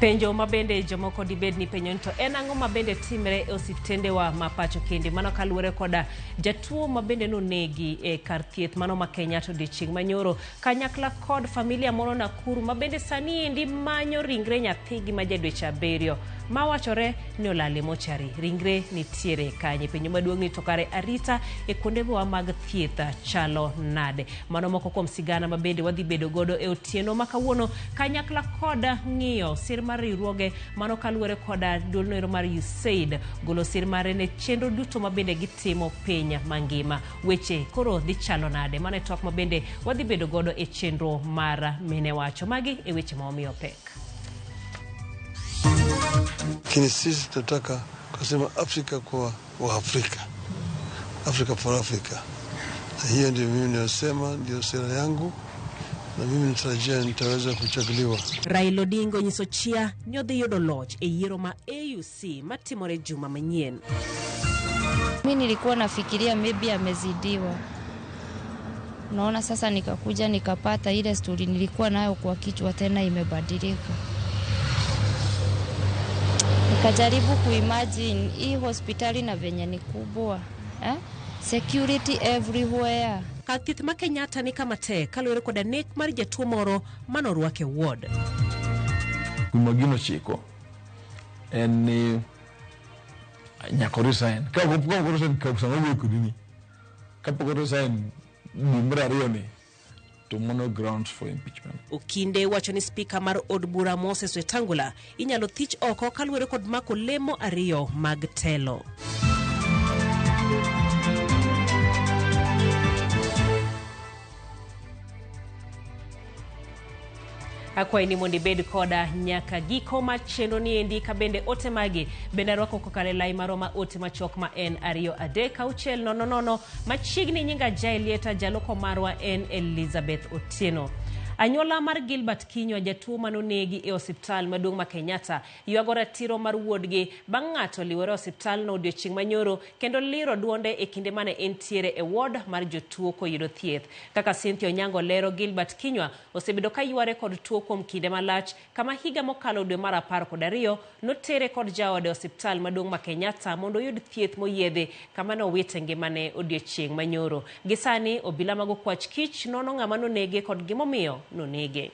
Penjo ma bende jomoko dibed ni penjo ni to en ang'o ma bende timre e osiptendewa ma pacho kende mano kaluwore koda jatuo ma bende nonegi e kar thieth mano ma Kenyatta odiochieng' manyoro kanyakla kod familia moro Nakuru ma bende sani endi manyo ringre nyathigi ma ja dweche abiriyo ma wachore ni olal e mochari. Ringre nitiere kanye? Penjo maduong' ni to kare arita e kuondewa mag thieth chalo nade? Mano moko kuom sigana ma bende wadhi bedo godo e otieno ma kawuono kanyakla kod ng'iyo sir mar riwruoge mano kaluwore koda duolno ero mar USAID golo sir mare ne chenro duto ma bende gitimo piny mangima. Weche koro dhi chalo nade? Mano e twak ma bende wadhi bedo godo e chenro mar Mine Wacho. Magi e weche ma wamiyo pek. Lakini sisi tunataka kusema Afrika kwa Waafrika, Africa for Africa. Na hiyo ndio mimi ninayosema, ndio sera yangu, na mimi natarajia nitaweza kuchaguliwa. Raila Odinga onyiso chia ni odhi yudo loch e yiero ma AUC matimore juma manyien. Mi nilikuwa nafikiria maybe amezidiwa. Naona sasa nikakuja nikapata ile stori nilikuwa nayo kwa kichwa tena imebadilika. Nikajaribu kuimagine hii hospitali na venye ni kubwa eh? Security everywhere. Kar thieth ma Kenyatta ni kama tek kaluwore koda nek mar jatuo moro manorwak e ward. Gima gino chiko en ni nyaka resign. Ka ok resign ka sama wuoyo kodi ni kapok resign dwe mar ariyo ni to mano grounds for impeachment. Okinde wacho ni spika mar od bura Moses Wetangula inyalo thich oko kaluwore kod mako lemo ariyo mag telo. Akwayi ni mondo ibed koda nyaka giko mar chenro ni endi ka bende ote magi bende arwako kokalo e lai marwa ma ote machuok ma en 2 3 6 0 0 machiegni nyinga Jaelieta jaloko marwa en Elizabeth Otieno. Anyuola mar Gilbert Kinyua jatuo manonegi e osiptal maduong' ma Kenyatta ywago ratiro mar wuodgi bang' ng'ato liwore e osiptalno odiochieng' manyoro kendo liro duonde e kinde mane entiere e ward mar jotuo koyudo thieth. Kaka Cynthia Onyango lero, Gilbert Kinyua osebedo ka yware kod tuo kuom kinde malach kama higa mokalo dwe mar 12 notere kod jaode e osiptal maduong' ma Kenyatta mondo oyud thieth moyiedhi kama nowite ngimane odiochieng' manyoro. Gi sani obila mag okwach kich nono ng'ama nonege kod gimomiyo nonege.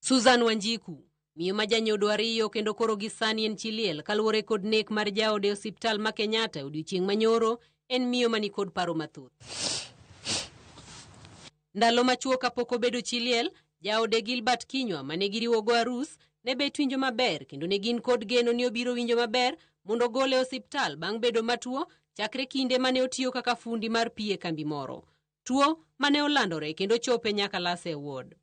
Susan Wanjiku, miyo ma janyodo ariyo kendo koro gi sani en chi liel kaluwore kod nek mar jaode e osiptal ma Kenyatta e odiochieng' manyoro, en miyo mani kod paro mathoth. Ndalo machuok kapok obedo chi liel, jaode Gilbert Kinyua mane giriwogo arus ne bet winjo maber kendo ne gin kod geno ni obiro winjo maber mondo ogole e osiptal bang' bedo matuo chakre kinde mane otiyo kaka fundi mar pi e kambi moro. Tuo mane olandore kendo chope nyaka lase e ward.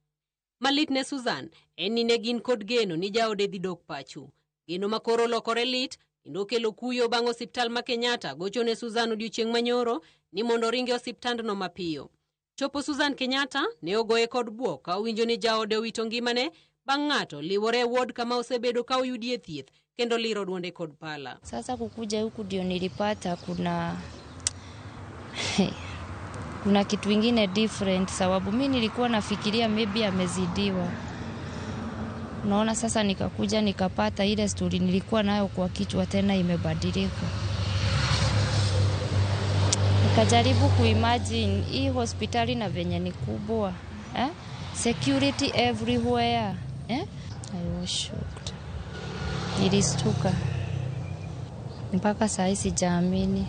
Malit ne Susan en ni ne gin kod geno ni jaode dhi dok pacho. Geno ma koro olokore lit kendo okelo kuyo bang' osiptal ma Kenyatta gocho ne Susan odiochieng' manyoro ni mondo oringe osiptandno mapiyo. Chopo Susan Kenyatta ne ogoye kod bwok ka owinjo ni jaode owito ngimane bang' ng'ato liwore e ward kama osebedo ka oyudie thieth kendo liro duonde kod pala. Sasa kukuja huku ndio nilipata kuna kuna kitu ingine different, sababu mi nilikuwa nafikiria maybe amezidiwa. Naona sasa nikakuja nikapata ile stori nilikuwa nayo kwa kichwa tena imebadilika. Nikajaribu kuimagine hii hospitali na venye ni kubwa eh? Security everywhere eh? I was shocked. Nilistuka mpaka saa hii sijaamini,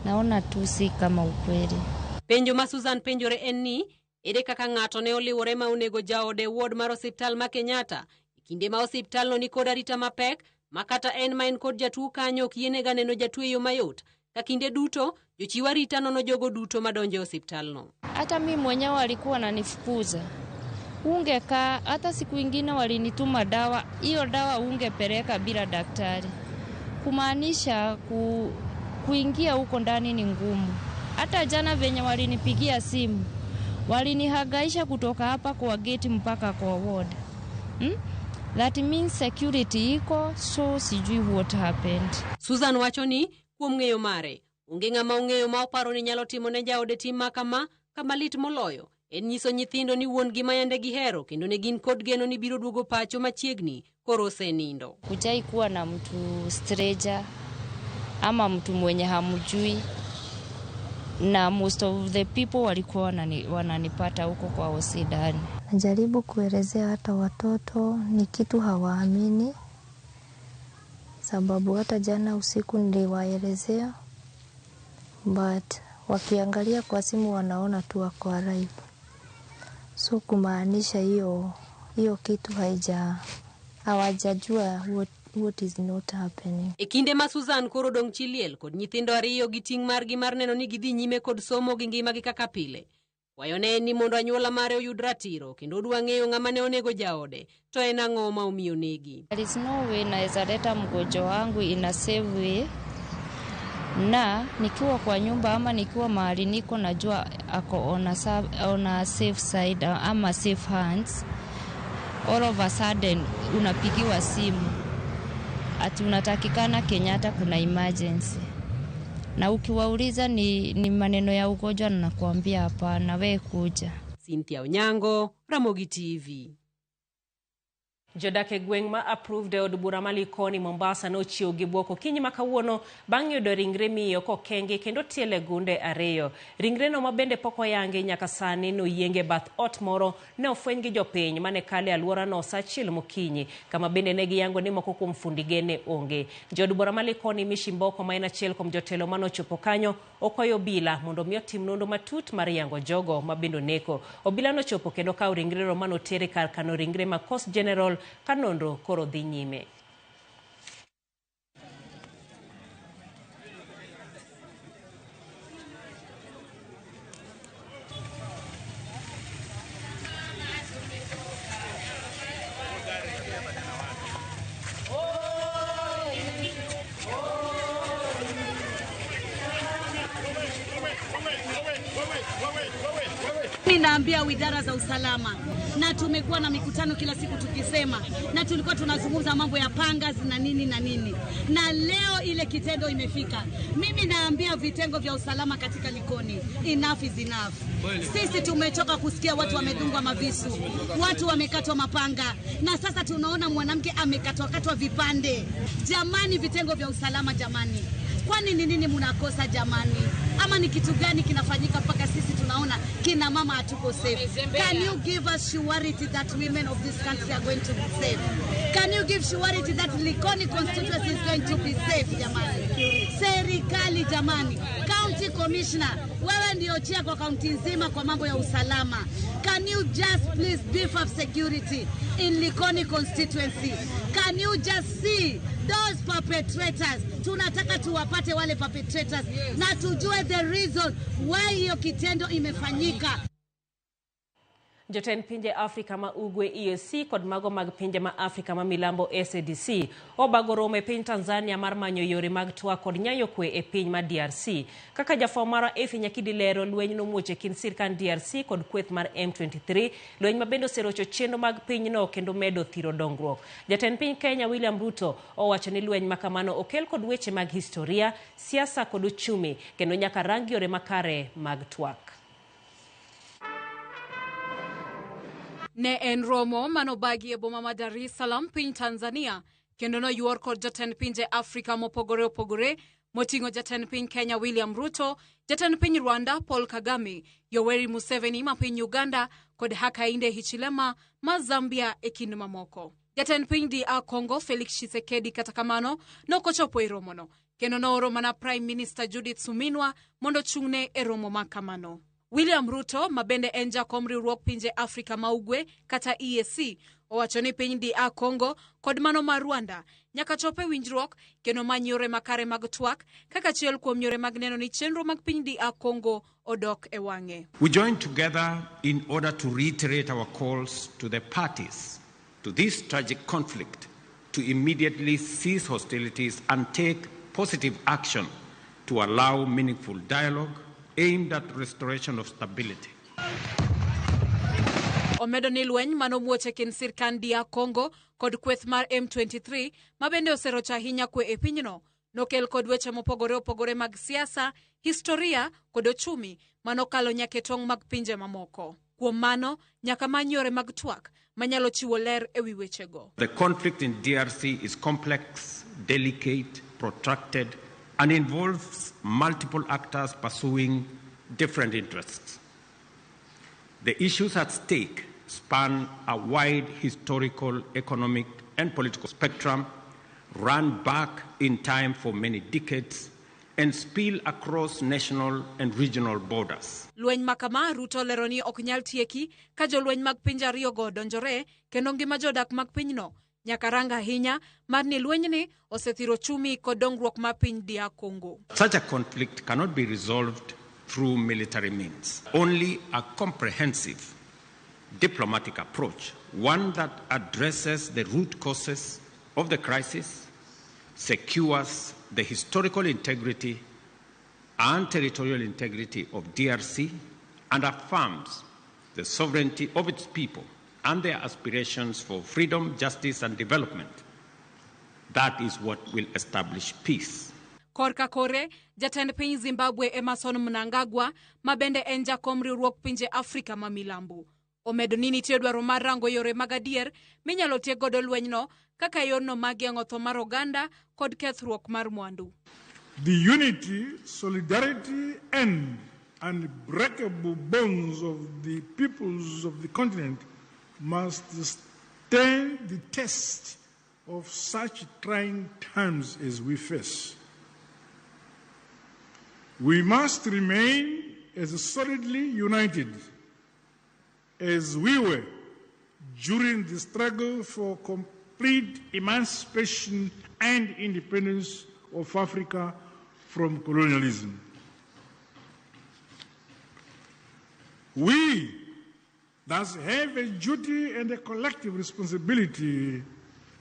naona tu si kama ukweli. Penjo ma Susan penjore en ni ere kaka ng'ato ne oliwore ma onego jaode e ward mar osiptal ma Kenyatta e kinde ma osiptalno ni kod arita mapek ma kata en ma en kod jatuo kanyo ok yienega neno jatuo e yo mayot ka kinde duto jochiw arita nono jogo duto madonjo e osiptalno. Hata mi mwenyewe alikuwa ananifukuza, ungekaa. Hata siku ingine walinituma dawa, hiyo dawa ungepeleka bila daktari, kumaanisha kuingia huko ndani ni ngumu. Hata jana venye walinipigia simu walinihangaisha kutoka hapa kwa gate mpaka kwa ward. That means security iko, so sijui what happened. Susan wacho ni kuom ng'eyo mare onge ng'ama ong'eyo ma oparo ni nyalo timo ne jaode tim ma kama kama lit moloyo en en nyiso nyithindo ni wuon gi mayande gihero kendo ne gin kod geno ni biro duogo pacho machiegni koro osenindo. Hujai kuwa na mtu stranger ama mtu mwenye hamjui, na most of the people walikuwa wananipata huko kwa hosi ndani. Najaribu kuelezea hata watoto ni kitu hawaamini, sababu hata jana usiku niliwaelezea, but wakiangalia kwa simu wanaona tu wako alive. So kumaanisha hiyo kitu hawajajua what is not happening. E kinde ma Susan koro dong' chi liel kod nyithindo ariyo gi ting' margi mar neno ni gidhi nyime kod somo gi ngimagi kaka pile. Kwayone en ni mondo anyuola mare oyud ratiro kendo odwa ng'eyo ng'ama ne onego jaode to en ang'o ma omiyo negi. There is no way naweza leta mgonjwa wangu in a safe way, na nikiwa kwa nyumba ama nikiwa mahali niko najua ako on a safe side ama safe hands. All of a sudden unapigiwa simu ati unatakikana Kenyatta kuna emergency, na ukiwauliza ni maneno ya ugonjwa na nakuambia hapana, we kuja. Cynthia Onyango, Ramogi TV. Jodak e gweng' ma approved e od bura ma Likoni, Mombasa nochiew gi bwok okinyi ma kawuono bang' yudo ringre miyo kokenge kendo tiele gunde ariyo. Ringreno ma bende pok oyangi nyaka sani noyienge bath ot moro ne ofweny gi jopiny mane kale alworano sa achiel mokinyi, kama bende ne giyango ni moko kuom fundige ne onge. Jood bura ma Likoni Mishi Mboko ma en achiel kuom jotelo manochopo kanyo okwayo obila mondo mi otim nonro matut mar yango jogo ma bende oneko. Obila nochopo kendo kawo ringreno manotere kar kano ringre ma Coast General ka nonro koro dhi nyime. Mimi naambia idara za usalama, na tumekuwa na mikutano kila siku tukisema, na tulikuwa tunazungumza mambo ya pangas na nini na nini, na leo ile kitendo imefika. Mimi naambia vitengo vya usalama katika Likoni, enough is enough. Sisi tumechoka kusikia watu wamedungwa mavisu, watu wamekatwa mapanga, na sasa tunaona mwanamke amekatwakatwa vipande. Jamani, vitengo vya usalama jamani, kwani ni nini mnakosa jamani? Ama ni kitu gani kinafanyika mpaka sisi tunaona kina mama hatuko safe? Can you give us surety that women of this country are going to be safe? Can you give surety that Likoni constituency is going to be safe jamani? Serikali jamani, county commissioner, wewe ndio chia kwa county nzima kwa mambo ya usalama. Can you just please beef up security in Likoni constituency? Can you just see those perpetrators? Tunataka tuwapate wale perpetrators na tujue the reason why hiyo kitendo imefanyika. Jotend pinje Afrika ma Ugwe EAC kod mago mag pinje ma Afrika ma Milambo SADC obago romo e piny Tanzania mar manyo yore mag twak kod nyayo kwe e piny ma DRC. Kaka jafwambo marwa Efi Nyakidi lero, lweny nomuoch e kind sirkand DRC kod kweth mar M23, lweny ma bende oserocho chenro mag pinyno kendo medo thiro dongruok. Jatend piny Kenya William Ruto owacho ni lweny ma kamano okel kod weche mag historia, siasa kod uchumi kendo nyaka rang yore makare mag twak. Ne en romo manobagi e boma ma Dar es Salaam piny Tanzania kendo noyuor kod jatend pinje Afrika mopogore opogore moting'o jatend piny Kenya William Ruto, jatend piny Rwanda Paul Kagame, Yoweri Museveni ma piny Uganda kod Hakainde Hichilema ma Zambia e kind mamoko. Jatend piny DR Congo Felix Tshisekedi kata kamano nokochopo e romono kendo nooro mana Prime Minister Judith Suminwa mondo ochung'ne e romo ma kamano. William Ruto ma bende en jakom riwruok pinje Afrika ma Ugwe kata EAC owacho ni piny DR Congo kod mano mar Rwanda nyaka chop e winjruok kendo many yore makare mag twak kaka achiel kuom yore mag neno ni chenro mag piny DR Congo odok e wang'e. We join together in order to reiterate our calls to the parties to this tragic conflict to immediately cease hostilities and take positive action to allow meaningful dialogue aimed at restoration of stability. Omedo ni lweny manomuoch e kind sirkand DR Congo kod kweth mar M23 ma bende oserocho ahinya kwe e pinyno nokel kod weche mopogore opogore mag siasa, historia kod ochumi manokalo nyaka e tong' mag pinje mamoko. Kuom mano, nyaka many yore mag twak manyalo chiwo ler e wi wechego. The conflict in DRC is complex, delicate, protracted, and involves multiple actors pursuing different interests. The issues at stake span a wide historical, economic, and political spectrum, run back in time for many decades, and spill across national and regional borders. Lweny ma kama Ruto olero ni ok nyal tieki ka jolweny mag pinje ariyogo odonjore kendo ngima jodak mag pinyno nyaka rang ahinya mar ni lwenyni osethiro ochumi kod dongruok mar piny DR Congo. Such a conflict cannot be resolved through military means. Only a comprehensive diplomatic approach, one that addresses the root causes of the crisis, secures the historical integrity and territorial integrity of DRC, and affirms the sovereignty of its people and their aspirations for freedom, justice, and development. That is what will establish peace. Korka kore, jatend piny Zimbabwe Emmerson Mnangagwa, ma bende en jakom riwruok pinje Afrika ma milambo, omedo ni nitie dwaro mar rango yore mag adier minyalo tiek godo lwenyno kaka yorno mag geng'o tho mar oganda kod kethruok mar mwandu. The unity, solidarity, and unbreakable bonds of the peoples of the continent must stand the test of such trying times as we face. We must remain as solidly united as we were during the struggle for complete emancipation and independence of Africa from colonialism. We thus have a duty and a collective responsibility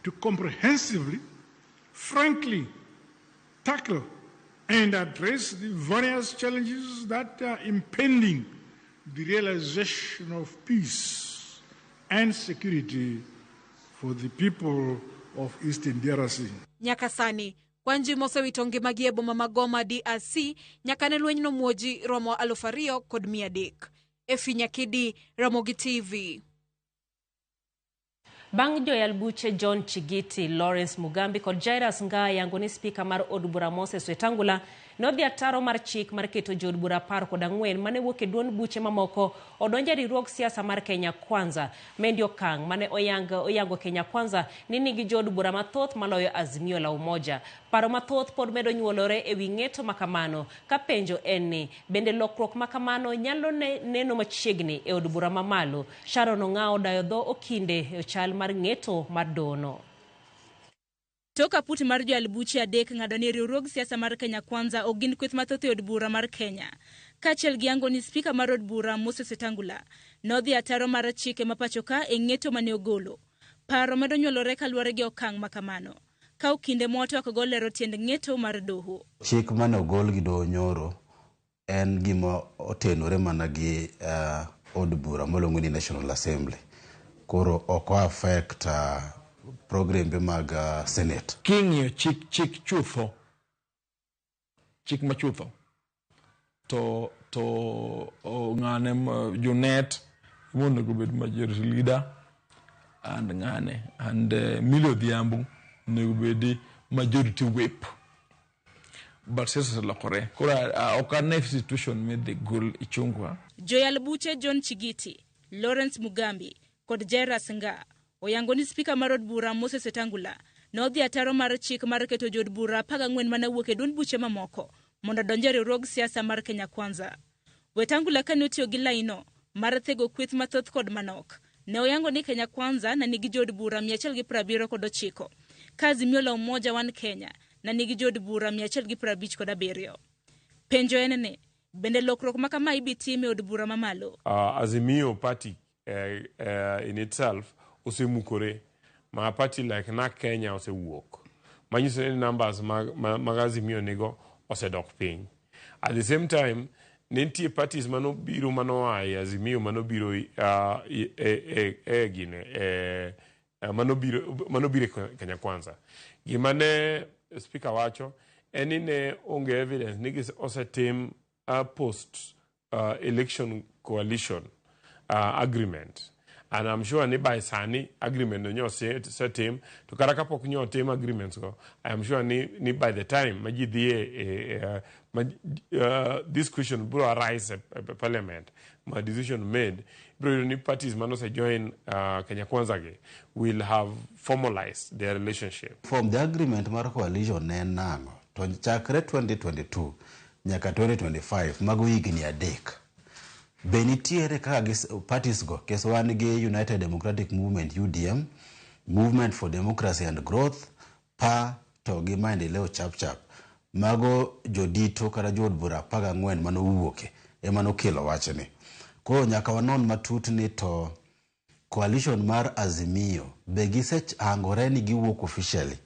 to comprehensively, frankly, tackle and address the various challenges that are impending the realization of peace and security for the people of Eastern DRC. Nyaka sani, kwan ji mosewito ngimagi e boma ma Goma DRC nyaka ne lwenyno muoji romo 2,300. Efi Nyakidi, Ramogi TV. Bang' joyal buche John Chigiti, Lawrence Mugambi kod Jairus Ngaah yango ni spika mar od bura Moses Wetangula nodhi ataro mar chik mar keto jood bura 14 mane wuok e duond buche mamoko odonjo e riwruog siasa mar Kenya Kwanza. Mendi okang' mane oyango Kenya Kwanza ni nigi jood bura mathoth maloyo Azimio la Umoja. Paro mathoth pod medo nyuolore e wi ng'eto makamano ka penjo en ni bende lokruok makamano nyalo neno machiegni e od bura mamalo. Sharon Ong'ao dayo dho okinde e chal mar ng'eto mar dono. Tok aput mar joyal buche adek ng'ado ni riwruog siasa mar Kenya Kwanza ok gin kweth mathoth e od bura mar Kenya. Kaachiel gi yango ni spika mar od bura Moses Wetangula nodhi ataro mar chike ma pacho ka e ng'eto mane ogolo. Paro medo nyuolore kaluwore gi okang' makamano. Kaw kinde mwatwak go lero tiend ng'eto mar doho. Chik mane ogol gi doho nyoro en gima otenore mana gi od bura maluongo ni National Assembly. Koro ok o affect programbe mag Senate. King'iyo chik chik chutho, chik machutho, to ng'ane Junet monego bed majority leader and ng'ane and Millie Odhiambo onego bedi majority whip. But siasa oselokore. Koro ok ane situation midhi gol Ichung'wa. Joyal buche John Chigiti, Lawrence Mugambi kod Jairus Ngaah oyango ni spika mar od bura Moses Wetangula nodhi ataro mar chik mar keto jood bura 14 mane wuok e duond buche mamoko mondo odonj e riwruog siasa mar Kenya Kwanza. Wetangula kane otiyo gi laino mar thego kweth mathoth kod manok, ne oyango ni Kenya Kwanza ne nigi jood bura 179, ka Azimio la Umoja One Kenya ne nigi jood bura 157. Penjo en ni, bende lokruok ma kama ibi tim e od bura mamalo? Azimio party in itself osemukore ma party like NARC Kenya osewuok manyiso ni numbers mag Azimio nigo osedok piny. At the same time ne nitie parties manobiro manoa e Azimio manobiro e gine manobiro e Kenya Kwanza. Gima ne speaker wacho en ni ne onge evidence ni osetim post election coalition. agreement. And I'm sure ni by sani agreement no nyo osetim, to kata kapok nyo otim agreements go, I am sure ni by the time ma ji dhi e ma, this question biro arise e parliament ma decision made, biro yudo ni parties manose join Kenya Kwanza gi will have formalized their relationship. From the agreement mar coalition ne en nang'o? To chakre 2022 nyaka 2025, mago higni 3. Be nitiere kaka parties go, kes wan gi United Democratic Movement UDM, Movement for Democracy and Growth, PA to gi Maendeleo Chapchap. Mago jodito kata jood bura 14 manowuoke ema nokelo wachni. Koro nyaka wanon matut ni to coalition mar Azimio be gisehangore ni giwuok officially.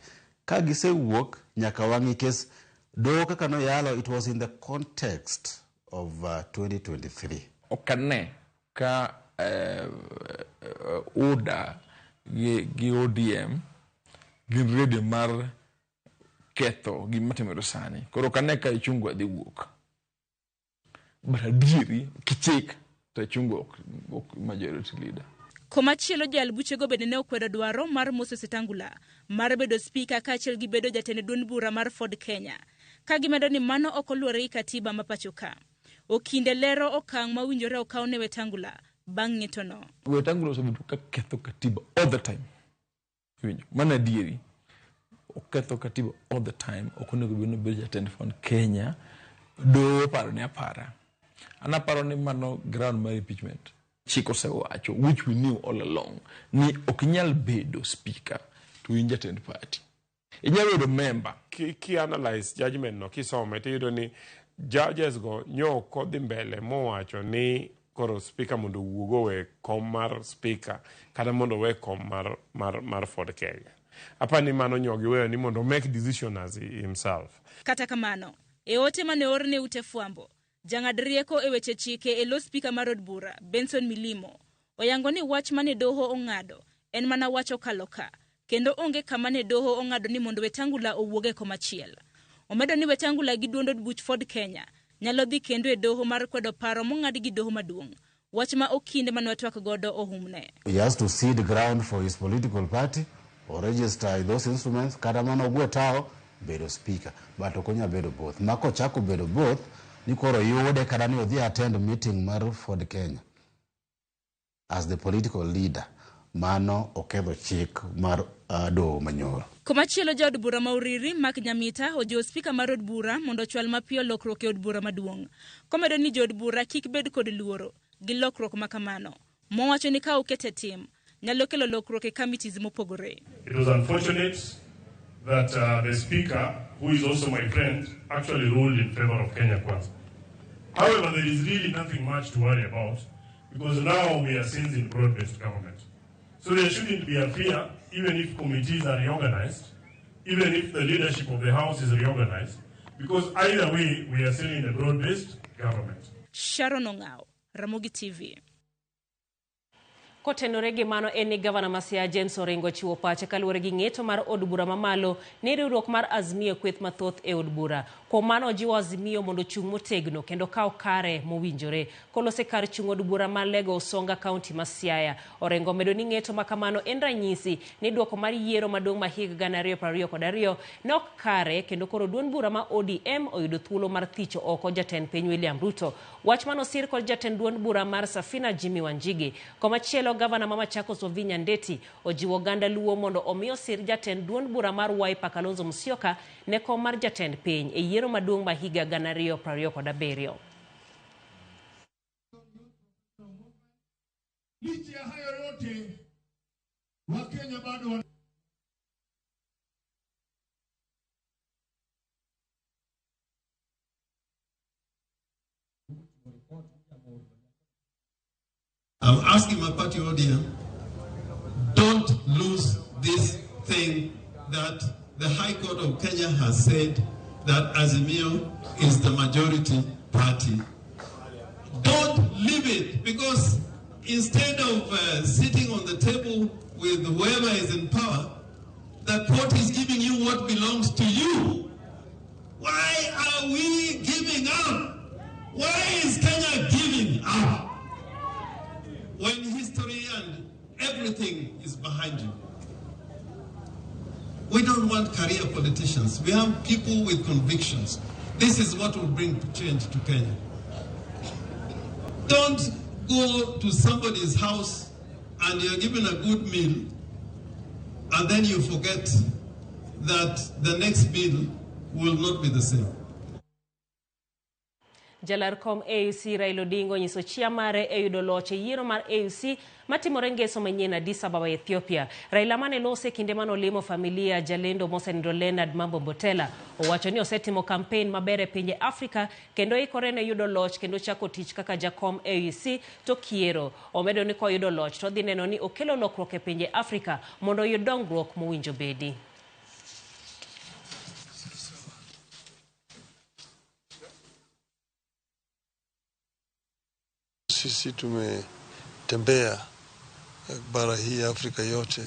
Ka gisewuok nyaka wang'i kes doho kaka noyalo, it was in the context of 2023. Ok ane ka UDA gi ODM gin ready mar ketho gima timore sani. Koro ok ane ka Ichung'wa dhi wuok. But adieri kichik to Ichung'wa ok majority leader. Komachielo jal buchego bende ne okwedo dwaro mar Moses Wetangula mar bedo spika kaachiel gi bedo jatend duond bura mar Ford Kenya, ka gimedo ni mano ok oluwore gi katiba ma pacho ka. Okinde lero okang' mowinjore okaw ne Wetangula bang' ng'etono. Wetangula osebedo ka ketho katiba all the time. Iwinjo? Mano adieri. Oketho katiba all the time. Ok onego bed ni obedo jatend Ford Kenya. Doho paro ne apara. An aparo ni mano ground mar impeachment. Chik osewacho, which we knew all along, ni ok inyal bedo speaker to in jatend party. Inyalo bedo member. Ki analyze judgment no kisome tiyudo ni judges go nyo ok odhi mbele mowacho ni koro speaker mondo owuog owe kom mar speaker kata mondo owe kom mar Ford Kenya. Apa ni mano nyo giweyo ni mondo make decision as himself. Kata kamano, e ote mane oor ne ute fwambo, jang'ad rieko e weche chike e lo spika mar od bura, Benson Milimo, oyango ni wach mane doho ong'ado en mana wach okalo ka, kendo onge kama ne doho ong'ado ni mondo Wetangula owuog e komachiel. Omedo ni Wetangula gi duond od buch Ford Kenya nyalo dhi kendo e doho mar kwedo paro mong'ad gi doho maduong', wach ma okinde mane watwak godo ohumne. He has to cede ground for his political party or register those instruments, kata mana ogwe tao bedo speaker, but ok onyal bedo both. Ma kochako bedo both, ni koro yude kata ni odhi attend meeting mar Ford Kenya as the political leader, mano oketho chik mar doho manyoro. Komachielo jaod bura ma Uriri Mark Nyamita ojiwo spika mar od bura mondo ochwal mapiyo lokruok e od bura maduong'. Komedo ni jood bura kik bed kod luoro gi lokruok ma kamano. Mowacho ni ka okete tim, nyalo kelo lokruok e committees mopogore. It was unfortunate that the speaker, who is also my friend, actually ruled in favor of Kenya Kwanza. However, there is really nothing much to worry about because now we are since in broad-based government. So there shouldn't be a fear, even if committees are reorganized, even if the leadership of the House is reorganized, because either way, we are still in a broad-based government. Sharon Ongao, Ramogi TV. Kotenore gi mano en ni gavana ma Siaya James Orengo chiwo pache kaluwore gi ng'eto mar od bura mamalo ni riwruok mar Azimio kweth mathoth e od bura. Kuom mano ojiwo Azimio mondo ochung' motegno kendo kaw kare mowinjore. Kolose kar chung' od bura ma Lego Usonga kaunti ma Siaya. Orengo omedo ni ng'eto ma kamano en ranyisi ni duoko mar yiero maduong' ma higa 2022 ne ok kare kendo koro duond bura ma ODM oyudo thuolo mar thicho oko jatend piny William Ruto. Wach mano osir kod jatend duond bura mar Safina Jimmy Wanjigi. Komachielo gavana ma Machakos Wavinya Ndeti ojiwo oganda Luo mondo omi osir jatend duond bura mar Wiper Kalonzo Musyoka ne kom mar jatend piny e yiero maduong' ma higa 2027. Licha ya hayo yote, Wakenya bado I'm asking my party audience, don't lose this thing that the High Court of Kenya has said that Azimio is the majority party. Don't leave it, because instead of sitting on the table with whoever is in power, the court is giving you what belongs to you. Why are we giving up? Why is Kenya giving up? Everything is behind you. We don't want career politicians. We have people with convictions. This is what will bring change to Kenya. Don't go to somebody's house and you're given a good meal and then you forget that the next meal will not be the same. Jalar kom AUC Raila Odinga onyiso chia mare e yudo loch e yiero mar AUC matimore ngeso manyien Addis Ababa, Ethiopia. Raila mane lose kinde mane olimo familia jalendo mosenindo Leonard Mambo Mbotela owacho ni osetimo kampen maber e pinje Afrika kendo ikore ne yudo loch kendo chako tich kaka jakom AUC to kiero. Omedo ni koyudo loch to dhi neno ni okelo lokruok e pinje Afrika mondo oyud dongruok mowinjo bedi. Sisi tumetembea bara hii ya Afrika yote,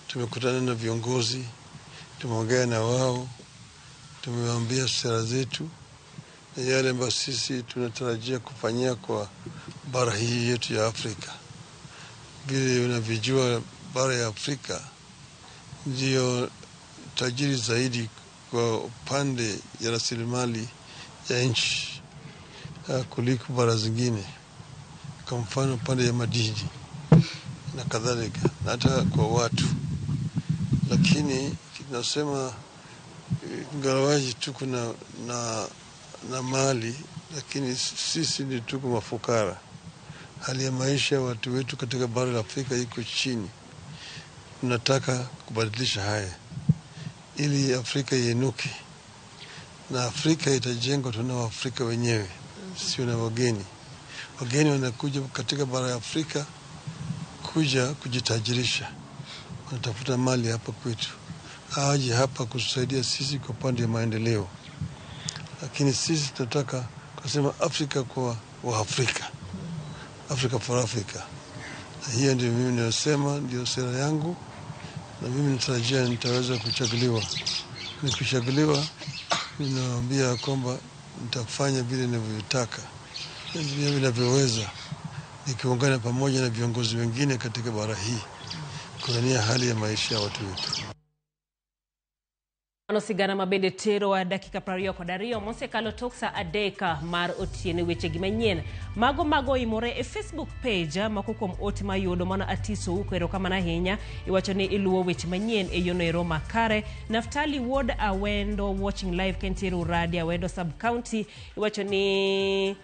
tumekutana na viongozi, tumeongea na wao, tumewaambia sera zetu na yale ambayo sisi tunatarajia kufanyia kwa bara hii yetu ya Afrika. Vile unavyojua, bara ya Afrika ndio tajiri zaidi kwa upande ya rasilimali ya nchi kuliko bara zingine, kwa mfano pande ya madini na kadhalika, na hata kwa watu. Lakini tunasema ingawaje tuko na mali, lakini sisi ni tuko mafukara. Hali ya maisha ya watu wetu katika bara la Afrika iko chini. Tunataka kubadilisha haya ili Afrika iinuke, na Afrika itajengwa tuna Waafrika wenyewe, sio na wageni. Wageni wanakuja katika bara ya Afrika kuja kujitajirisha, wanatafuta mali hapa kwetu, hawaji hapa kutusaidia sisi kwa upande ya maendeleo. Lakini sisi tunataka kusema Afrika kwa Waafrika, Africa for Africa. Na hiyo ndio mimi ninasema, ndio sera yangu, na mimi natarajia nitaweza kuchaguliwa. Nikichaguliwa, ninawaambia kwamba nitafanya vile ninavyotaka, vile ninavyoweza, nikiungana pamoja na viongozi wengine katika bara hii kuania hali ya maisha ya watu wetu. Mano sigana mabende tero dakika 22 mosekalo tok sa 3 mar otieno wechegi manyien mago imore e Facebook page moko kuom ote mayudo mana atiso uko erokamano ahinya. Iwacho ni iluwo weche manyien e yono ero makare. Naftali Ward Awendo watching live kentiere Uradi Awendo sub county. Iwacho ni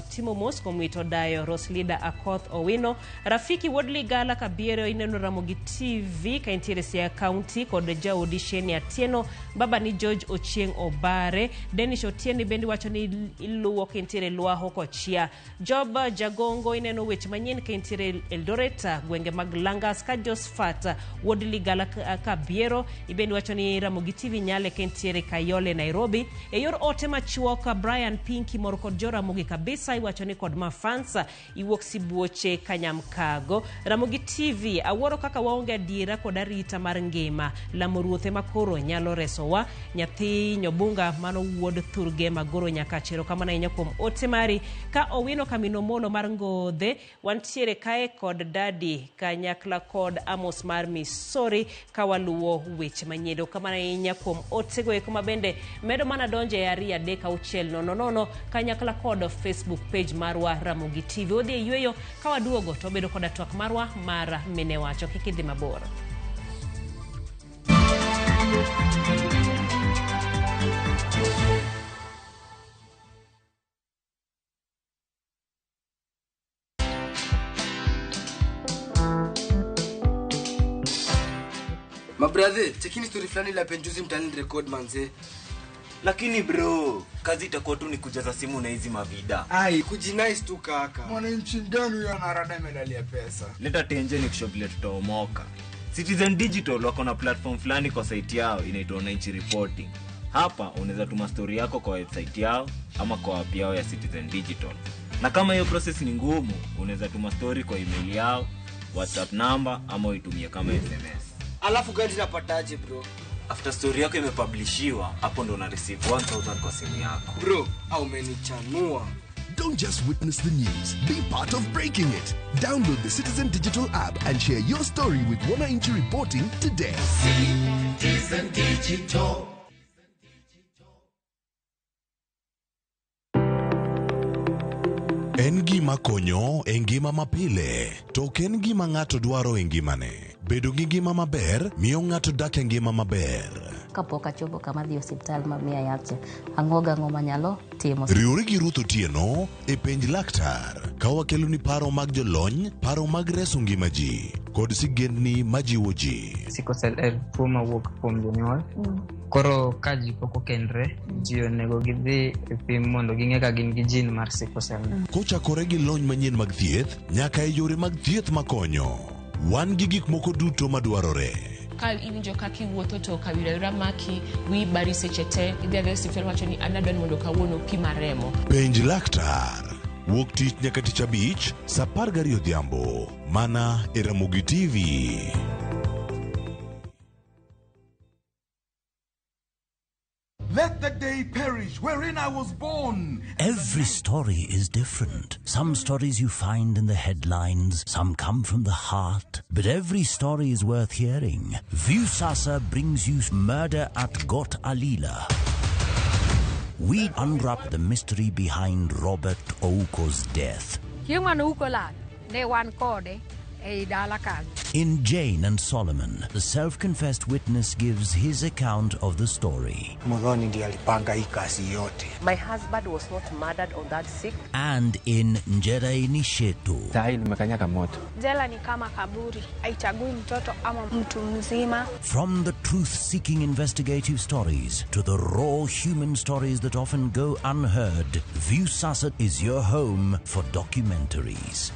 Timo Mosco mwito dayo Roslida Akoth Owino. Rafiki Wodli Gala Kabiero ineno Ramogi TV ka entiere Siaya County kod jaodi Sheni Atieno. Baba ni George Ochieng Obare. Dennis Otieno bende wacho ni iluwo ka entiere Lwaho Kochia. Job Jagongo ineno weche manyien ka entiere Eldoret gwenge mag Langas. Ka Josephat Wodli Gala Kabiero ibende wacho ni Ramogi TV Nyale ka entiere Kayole Nairobi. E yor ote machuok Brian Pinky moro kod Ramogi kabisa iwacho ni kod mafansa iwuok sibuoche Kanyamkago. Ramogi TV awuoro kaka waonge adiera kod arita mar ngima. Lamo ruoth ema koro nyalo resowa. Nyathi Nyobunga mano wuod Thurge Magoro Nyakachero kamano ahinya kuom ote mari. Ka Owino Kamino Molo mar Ngodhe wantiere kae kod Dadi kanyakla kod Amos mar Misori kawaluwo weche manyien. Kamano ahinya kuom otego eko mabende medo mana donje e 2 3 6 0 0 kanyakla kod Facebook page marwa Ramogi TV. Odhi e yweyo kawaduogo to obedo koda twak marwa mar mine wacho. Kik idhi mabor. Mabrother, chekini story fulani la penjuzi mtani record manze. Lakini bro, kazi itakuwa tu ni kujaza simu na hizi mavida. Ai, kujinice tu kaka. Mwananchi gani huyo anarada medali ya pesa? Leta tenje ni kusho vile tutaomoka. Citizen Digital wako na platform fulani kwa site yao inaitwa Wananchi Reporting. Hapa unaweza tuma story yako kwa website yao ama kwa app yao ya Citizen Digital. Na kama hiyo process ni ngumu, unaweza tuma story kwa email yao, WhatsApp number ama uitumie kama SMS. Alafu gani napataje bro? After story yako imepublishiwa, hapo ndo una receive 1000 kwa simu yako. Bro, au umenichanua. Don't just witness the news, be part of breaking it. Download the Citizen Digital app and share your story with Wananchi Reporting today. Citizen Digital. En gima konyo e ngima mapile, to ok en gima ng'ato dwaro e ngimane. Bedo gi ngima maber miyo ng'ato dak e ngima maber. Kapok achopo kama dhi osiptal ma miya yath cha, ang'o gang'o manyalo timo. Riwri gi Ruth Otieno e Penj Laktar ka wakeloni paro mag jolony, paro mag reso ngima ji, kod sigendni majiwo ji. Sickle cell en tuo mawuok kuom jonyuol. Koro ka ji pok okendre, ji onego gidhi e pim mondo ging'e ka gin gi gene mar sickle cell. Kochakore gi lony manyien mag thieth nyaka e yore mag thieth makonyo. Wan gi gik moko duto madwarore. Ka iwinjo kaka iwuotho to kawira wira maki, wiyi bari seche te, idhi adhiya e osiptal wacho ni an adwa ni mondo kawuono pima remo. Penj laktar. Wuok tich nyaka tich abich, saa 12 odhiambo. Mana e Ramogi TV. Let the day perish wherein I was born. Every story is different. Some stories you find in the headlines, some come from the heart, but every story is worth hearing. Viusasa brings you Murder at Got Alila. We unwrap the mystery behind Robert Ouko's death. Chieng' mane Ouko lal, ne wan kode ei dala kanyo. In Jane and Solomon, the self-confessed witness gives his account of the story. Muthoni ndiye alipanga hii kazi yote. My husband was not murdered on that 6th. And in Njera Nishetu. Sahi nimekanyaga moto. Jela ni kama kaburi, haichagui mtoto ama mtu mzima. From the truth-seeking investigative stories to the raw human stories that often go unheard, Viusasa is your home for documentaries.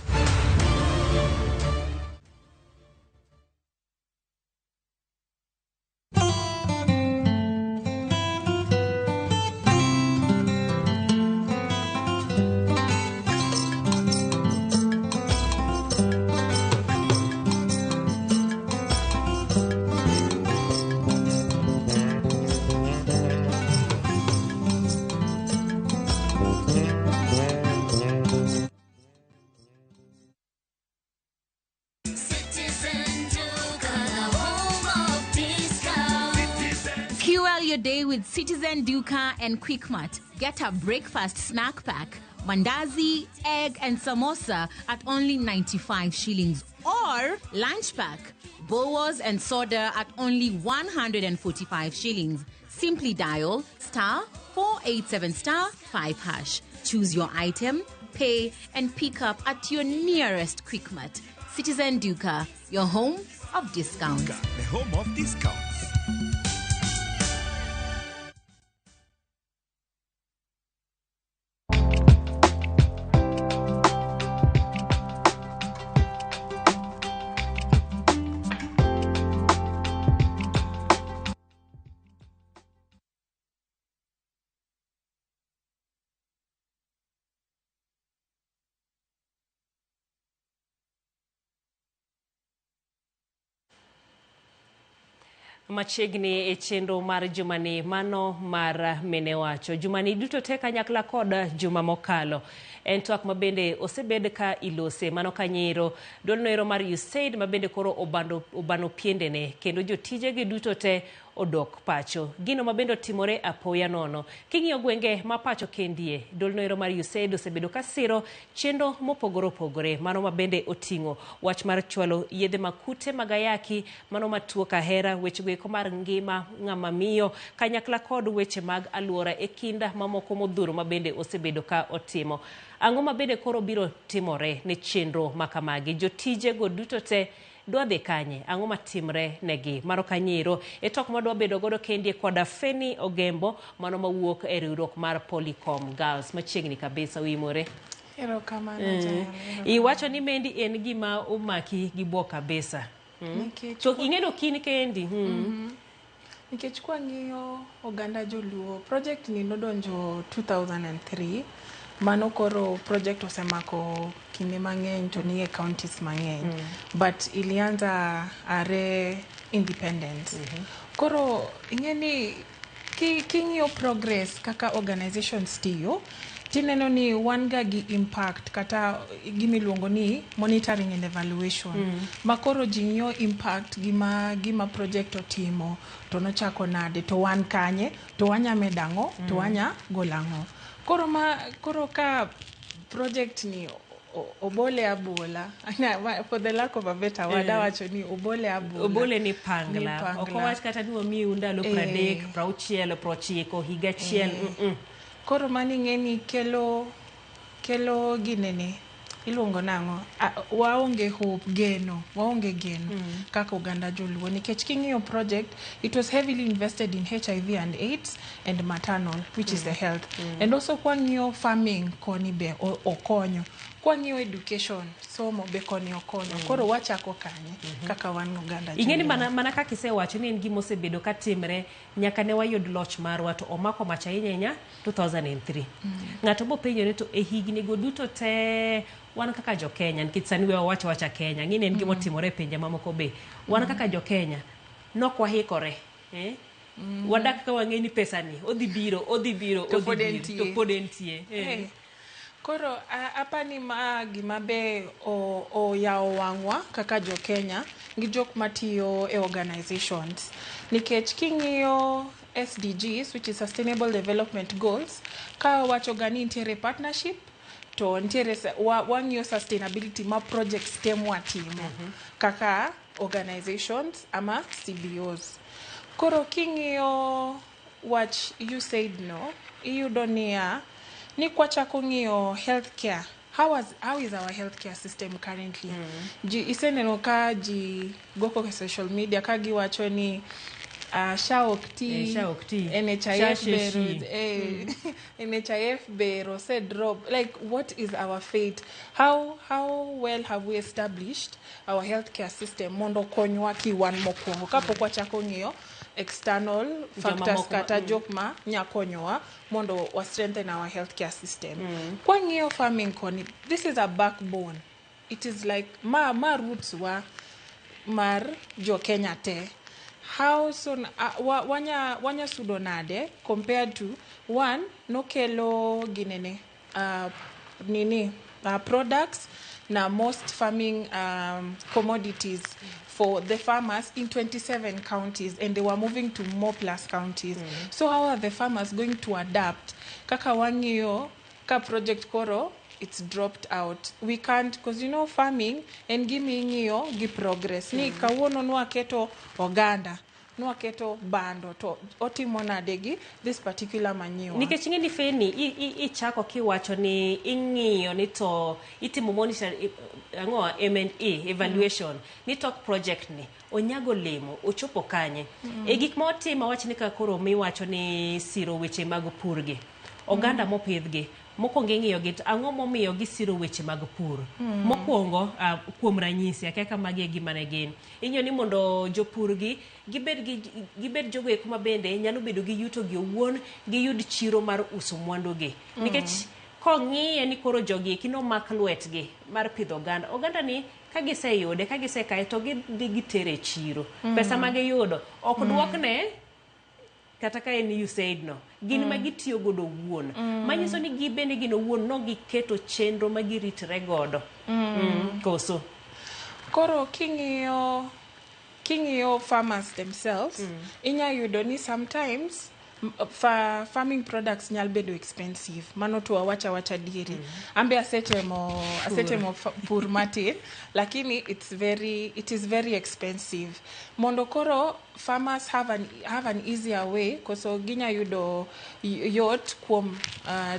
Fuel your day with Citizen Duka and Quickmart. Get a breakfast snack pack, mandazi, egg and samosa at only 95 shillings. Or lunch pack, bowas and soda at only 145 shillings. Simply dial star 487 star 5 hash. Choose your item, pay and pick up at your nearest Quickmart. Citizen Duka, your home of discounts. The home of discounts. Machiegni e chenro mar jumani mano mar mine wacho. Jumani duto te kanyakla kod juma mokalo. En twak mabende osebed ka ilose mano kanyero duolno ero mar USAID mabende koro obano piendene kendo jotijegi duto te odok pacho. Gino mabende otimore apoya nono. King'iyo gwenge ma pacho kendie, duolno ero mar USAID osebedo ka siro chenro mopogore opogore mano mabende oting'o wach mar chwalo yedhe makute mag ayaki, mano matuo kahera, weche goeko mar ngima ng'ama miyo kanyakla kod weche mag aluora e kinda mamoko modhuro mabende osebedo ka otimo. Ang'o mabende koro biro timore ne chenro makamagi? Jotijego duto te dwa dhi kanye? Ang'o matimre negi? Mano kanyero e tok madwa bedo godo kendie koda Feni Ogembo mano mawuok e riwruok mar Polycom Girls. Machiegni kabisa uimore. Erokamano. Iwacho ni mendi en gima omaki gi buok kabisa. To ing'eyo kin kendi. Nikech kwang'iyo oganda joluo, project ni nodonjo 2003. Mano koro project osemako kinde mang'eny to nie counties mang'eny. But ilianza are independence. Koro ing'e ni king'iyo progress kaka organizations tiyo, Tineno ni wan ga gi impact kata gimiluongo ni monitoring and evaluation. Ma koro ji ng'iyo impact gima project otimo, to nochako nade, to wan kanye, to wanya medo ang'o, to wanya golo ang'o. Koro ma koro ka project ni obole abola, for the lack of a better word, awacho ni obole abola. Obole ni pangla. Ni pangla. Ok owach kata ni wamiu ndalo 30, 60, 90, higa achiel. Koro mani ing'e ni kelo ginene iluongo nang'o, waonge hope, geno, waonge geno kaka oganda joluo, nikech king'iyo project, it was heavily invested in HIV and AIDS and maternal, which is the health, and also kwang'iyo farming koni be okonyo, kwang'iyo education, somo be koni okonyo. Koro wachako kanye kaka wan oganda Ing'e ni joluo? mana kaka isewacho ni en gima osebedo ka timre nyaka ne wayud loch marwa, to omako mach ahinya ahinya 2003. Ng'ato bopenjo ni to e higni go duto te, wan kaka jo Kenya, nikech sani we wawacho wacha Kenya, ng'e ni en gima otimore e pinje mamoko be, wan kaka jo Kenya nok wahikore, eh? Wadak ka wang'e ni pesa ni odhi biro, odhi biro, To odhi pod biro, entie. To pod entie. Eh. Koro apani ma gima be oyawo wang'wa kaka jo Kenya gi jok matiyo e organizations, nikech king'iyo SDGs, which is Sustainable Development Goals, ka wacho ga ni nitiere partnership, to nitiere wang'iyo sustainability ma projects te mwatimo kaka organizations ama CBOs. Koro king'iyo wach USAID no, iyudo niya ni kwachako ng'iyo healthcare, how is our healthcare system currently? Ji iseneno ka ji goko e social media ka giwacho ni SHA ok ti, Eh, SHA ok ti. NHIF SHA bero, sheshi. NHIF bero ose drop. Like, what is our fate? How well have we established our healthcare system mondo konywa kiwan mokwongo kapok wachako ng'iyo external factors Jomamoko kata jok ma nyakonyowa mondo wa strengthen our healthcare system? Kwang'iyo farming koni, this is a backbone. It is like ma roots wa mar jo Kenya te. How soon wanya sudo nade compared to one nokelo ginene, nini, products na most farming commodities for the farmers in 27 counties, and they were moving to more plus counties. So how are the farmers going to adapt kaka wang'iyo ka project koro it's dropped out? We can't, because you know farming en gima ing'iyo gi progress ni kawuono nwaketo oganda, nwaketo bando, to otimo nade gi this particular manure? Nikech ing'e ni Feni ichako kiwacho ni ing'iyo ni to itimo monitor, ang'o, M&E evaluation, ni tok project ni onyago lemo ochopo kanye. E gik ma otimo, awach ni ka koro miwacho ni siro weche mag pur gi oganda mopidhgi, mokwongo ing'iyo gi to ang'o momiyo gisiro weche mag pur. Mokwongo, kuom ranyisi, akia ka magi e gima ne gin ing'iyo ni mondo jopur gi gibed jogo eko ma bende nyalo bedo gi yuto gi owuon, giyud chiro mar uso mwandu gi. Nikech kong'iye ni koro jogi eki nomak lwetgi mar pidho oganda, oganda ni ka giseyude, ka gisekaye, to gidhi gitere e chiro. Pesa ma giyudo ok duokne kata ka en USAID no, gin ma gitiyo godo owuon. Manyiso ni gibende gin owuon no giketo chenro ma giritre godo. Koso Koro king'iyo farmers themselves, inya yudo ni sometimes farming products nyal bedo expensive. Mano to wawacha wacha dieri. Ambe asetemo pur matin, lakini it is very expensive. Mondo koro farmers have an easier way, koso ginya yudo yot kuom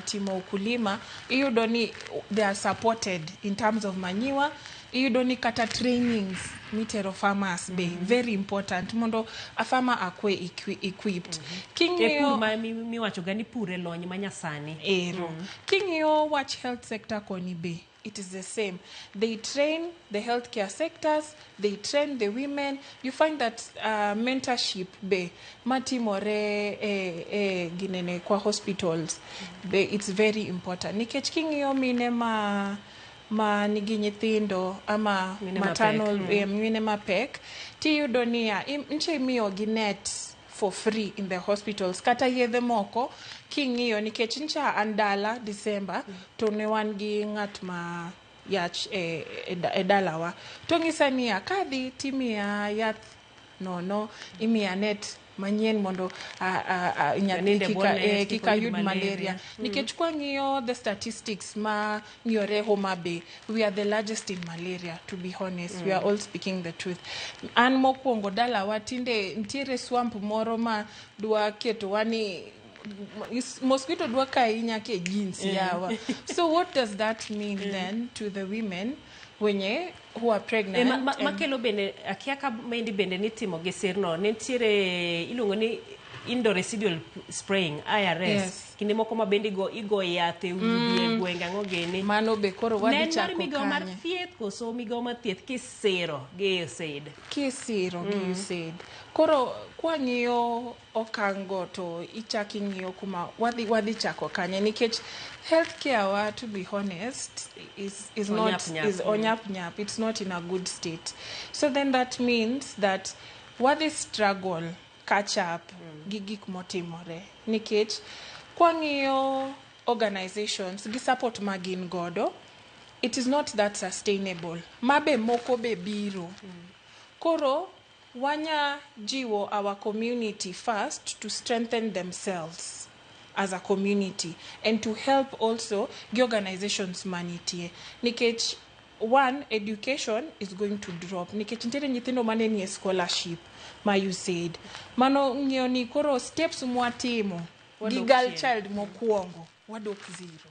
timo ukulima, iyudo ni they are supported in terms of manure. Iyudo ni kata trainings mitero farmers be very important mondo a farmer akwe equipped. E King'iyo pur ma miwacho ga ni pur e lony manyasani. Ero. King'iyo wach health sector koni be, it is the same. They train the healthcare sectors, they train the women. You find that mentorship be matimore e ginene kwa hospitals be, it's very important, nikech king'iyo mine ma nigi nyithindo ama Mine mapek, maternal, mine mapek, tiyudo niya nche imiyo gi net. for free in the hospitals. Kata yedhe moko king'iyo, nikech ncha an dala December to ne wan gi ng'at ma yach e dalawa, to ng'isa niya, kadhi timiya yath nono, imiya net manyien mondo nyathi Nindo e bwo kika, net, kik kik oyud ayud malaria. malaria. Nikech kwang'iyo the statistics ma ng'iyore Homa Bay, we are the largest in malaria, to be honest. We are all speaking the truth. An mokwongo dalawa tinde nitiere swamp moro ma dwa ketowa ni mosquito dwa kayi nyaka e jeans yawa. So what does that mean then to the women wenye who are pregnant? Makelo bende akia ka maendi bende nitimo gi sirno ne nitiere iluongo ni indoor residual spraying, IRS. Kinde moko ma bende igo yath e udi, e gwenge, ang'o gini. Mano be koro Ne wadhi en mar chako migawo mar kanye? thieth koso migawo mar thieth kisiro gi USAID? Kisiro gi USAID. Koro kwang'iyo okang' go to ichak ing'iyo kuma wadhi chako kanye, nikech healthcare wa, to be honest, is not Onyap nyap. is onyap nyap. It's not in a good state. So then that means that wadhi struggle catch up gi gik motimore, nikech kwang'iyo organizations gi support ma gin godo, it is not that sustainable. Mabe moko be biro. Koro wanya jiwo our community first to strengthen themselves as a community and to help also gi organizations manitie, nikech one, education is going to drop, nikech nitiere nyithindo mane nie scholarship ma USAID. Mano ng'iyo ni koro steps mwatimo gi Wadok girl chien. child mokwongo wadok zero,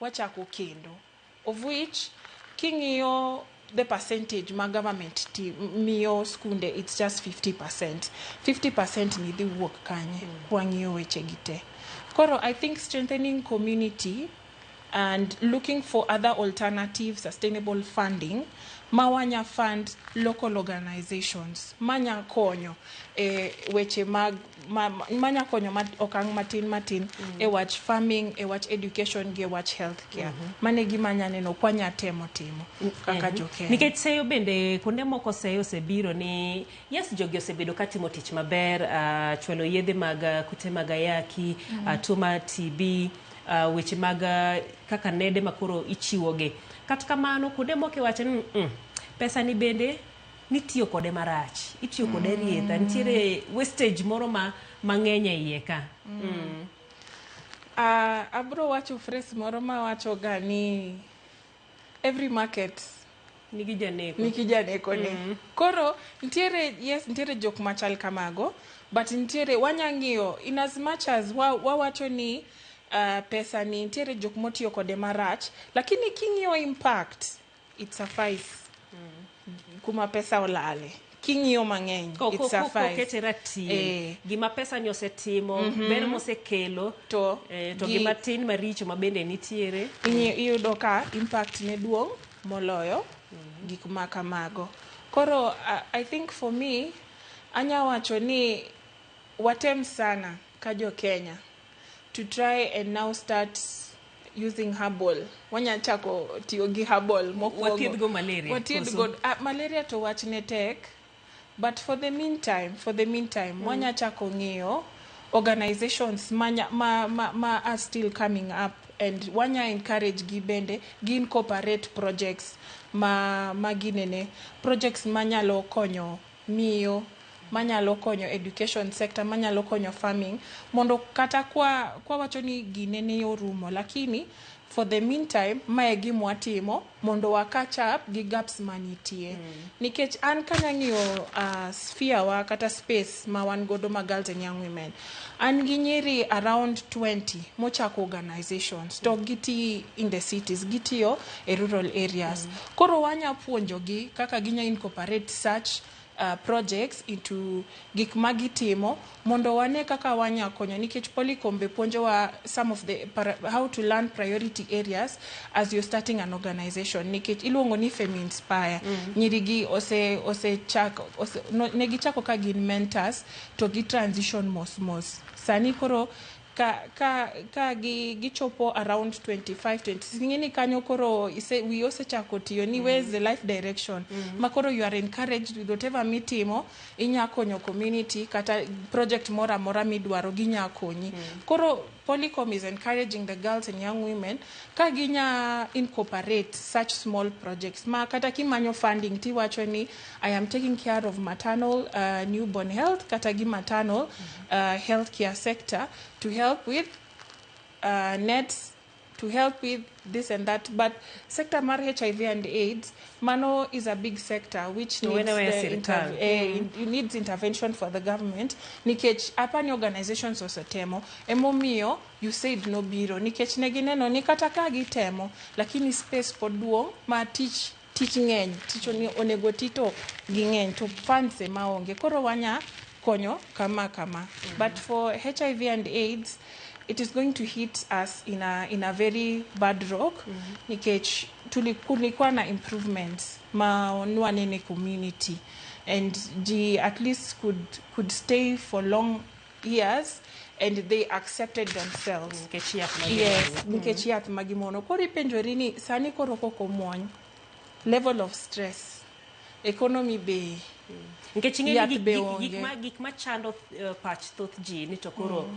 wachako kendo, of which king'iyo the percentage ma government miyo skunde, it's just 50%. 50% ni dhi wuok kanye? Kwang'iyo weche gi te, koro I think strengthening community and looking for other alternative sustainable funding ma wanya fund local organizations manya konyo e weche mag manya konyo okang' matin matin e wach farming, e wach education gi e wach healthcare. Mane gima anya neno kwanya temo timo kaka jo Kenya. Nikech seyo bende kuonde moko seyo osebiro ni yes, jogi osebedo katimo tich maber, chwalo yedhe mag kute mag ayaki, tuo mar TB, weche mag kaka nede makoro ichiwogi. Kata kamano kuonde moko iwacho ni pesa ni bende nitiyo kode marach, itiyo kode rietha, nitiere wastage moro ma mang'eny e iye ka. Abro wacho phrase moro mawacho ga ni every market nigi janeko. Nigi janeko ne. Koro nitiere, yes, nitiere jok machal kamago, but nitiere wanya ng'iyo in as much as wawacho ni pesa ni nitiere jok motiyo kode marach, lakini king'iyo impact, it suffice. Kuma pesa olale king'iyo mang'eny, it suffice. Kokete ratil gima pesa ni osetimo, ber mosekelo to gima tin maricho ma bende nitiere. Iyudo ka impact ne duong' moloyo gik ma kamago. Koro I think for me anya wacho ni watem sana ka jo Kenya to try and now start using herbal. Wanya chako tiyo gi herbal mokwongo. Wathiedh go malaria, Wathiedh koso? go malaria to wach ne tek, but for the meantime wanya chako ng'iyo organizations ma are still coming up and wanya encourage gi bende gi incorporate projects ma ginene projects manyalo konyo miyo, manyalo konyo education sector, manyalo konyo farming, mondo kata kwa wacho ni ginene orumo, lakini for the meantime mae gimwatimo mondo wa catch up gi gaps manitie. Nikech an kanya ng'iyo sphere wa kata space ma wan godo ma girls and young women, an gi nyiri around 20 mochako organizations, to ok giti in the cities, gitiyo e rural areas. Koro wanya puonjogi kaka ginya incorporate such projects into gik ma gitimo mondo wane kaka wanya konyo, nikech Polycom be puonjowa some of the how to learn priority areas as you're starting an organization, nikech iluongo ni Femi Inspire. Nyiri gi ose chako ose, no, ne gichako ka gin mentors to gi transition mos mos. Sani koro ka gichopo around 25, 26, ing'e ni kanyo koro wiyi osechako tiyo ni where's the life direction, ma koro you are encouraged with whatever mitimo, inya konyo community kata project moro amora midwaro, ginya konyi. Koro Polycom is encouraging the girls and young women ka ginya incorporate such small projects, ma kata kimanyo funding tiwacho ni I am taking care of maternal newborn health kata gi maternal healthcare sector to help with nets, to help with this and that. But sector mar HIV and AIDS, mano is a big sector which needs, the needs intervention for the government, nikech apani organizations osetemo, emomiyo USAID nobiro, nikech ne gineno ni kata ka gitemo, lakini space pod duong' ma tich ng'eny, tich onego ti to ging'eny, to funds ema onge, koro wanya konyo kama kama. But for HIV and AIDS, it is going to hit us in a very bad rock, nikech kulikuwa na improvements ma nwanene community and ji at least could stay for long years and they accepted themselves. Nikech yath ma Yes, gimono. nikech yath ma gimono. Koro ipenjori ni sani koro kokomuony, level of stress, economy be Nikech ing'e yath ni be gik onge. ma gik machando pach thoth ji ni to koro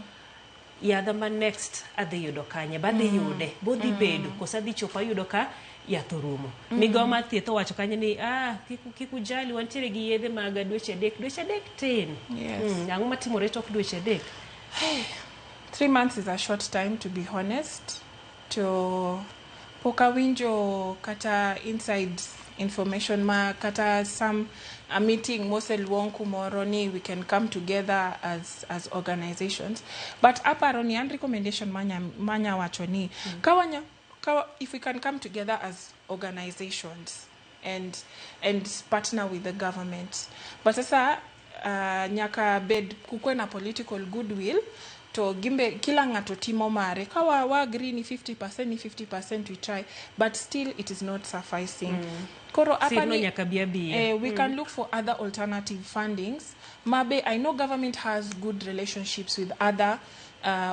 yadha ma next adhi yudo kanye, badhi yude bodhi bedo koso adhi chopo ayudo ka yath orumo. Migawo mar thieth owacho kanyo ni kik ujali, wantiere gi yedhe mag dweche 3. Dweche 3 tin. Yes. Ang'o matimore tok dweche 3? 3 months is a short time, to be honest. To pok awinjo kata inside information ma kata some a meeting moseluong kumoro ni we can come together as organizations. But aparo ni an recommendation manya wacho ni ka if we can come together as organizations and partner with the government. But sasa nyaka bed kukwe na political goodwill, to gimbe kila ng'ato timo mare ka wa agree ni 50% ni 50%, we try, but still it is not sufficing. Koro Sirno apani nyaka bi abiya. We can look for other alternative fundings mabe. I know government has good relationships with other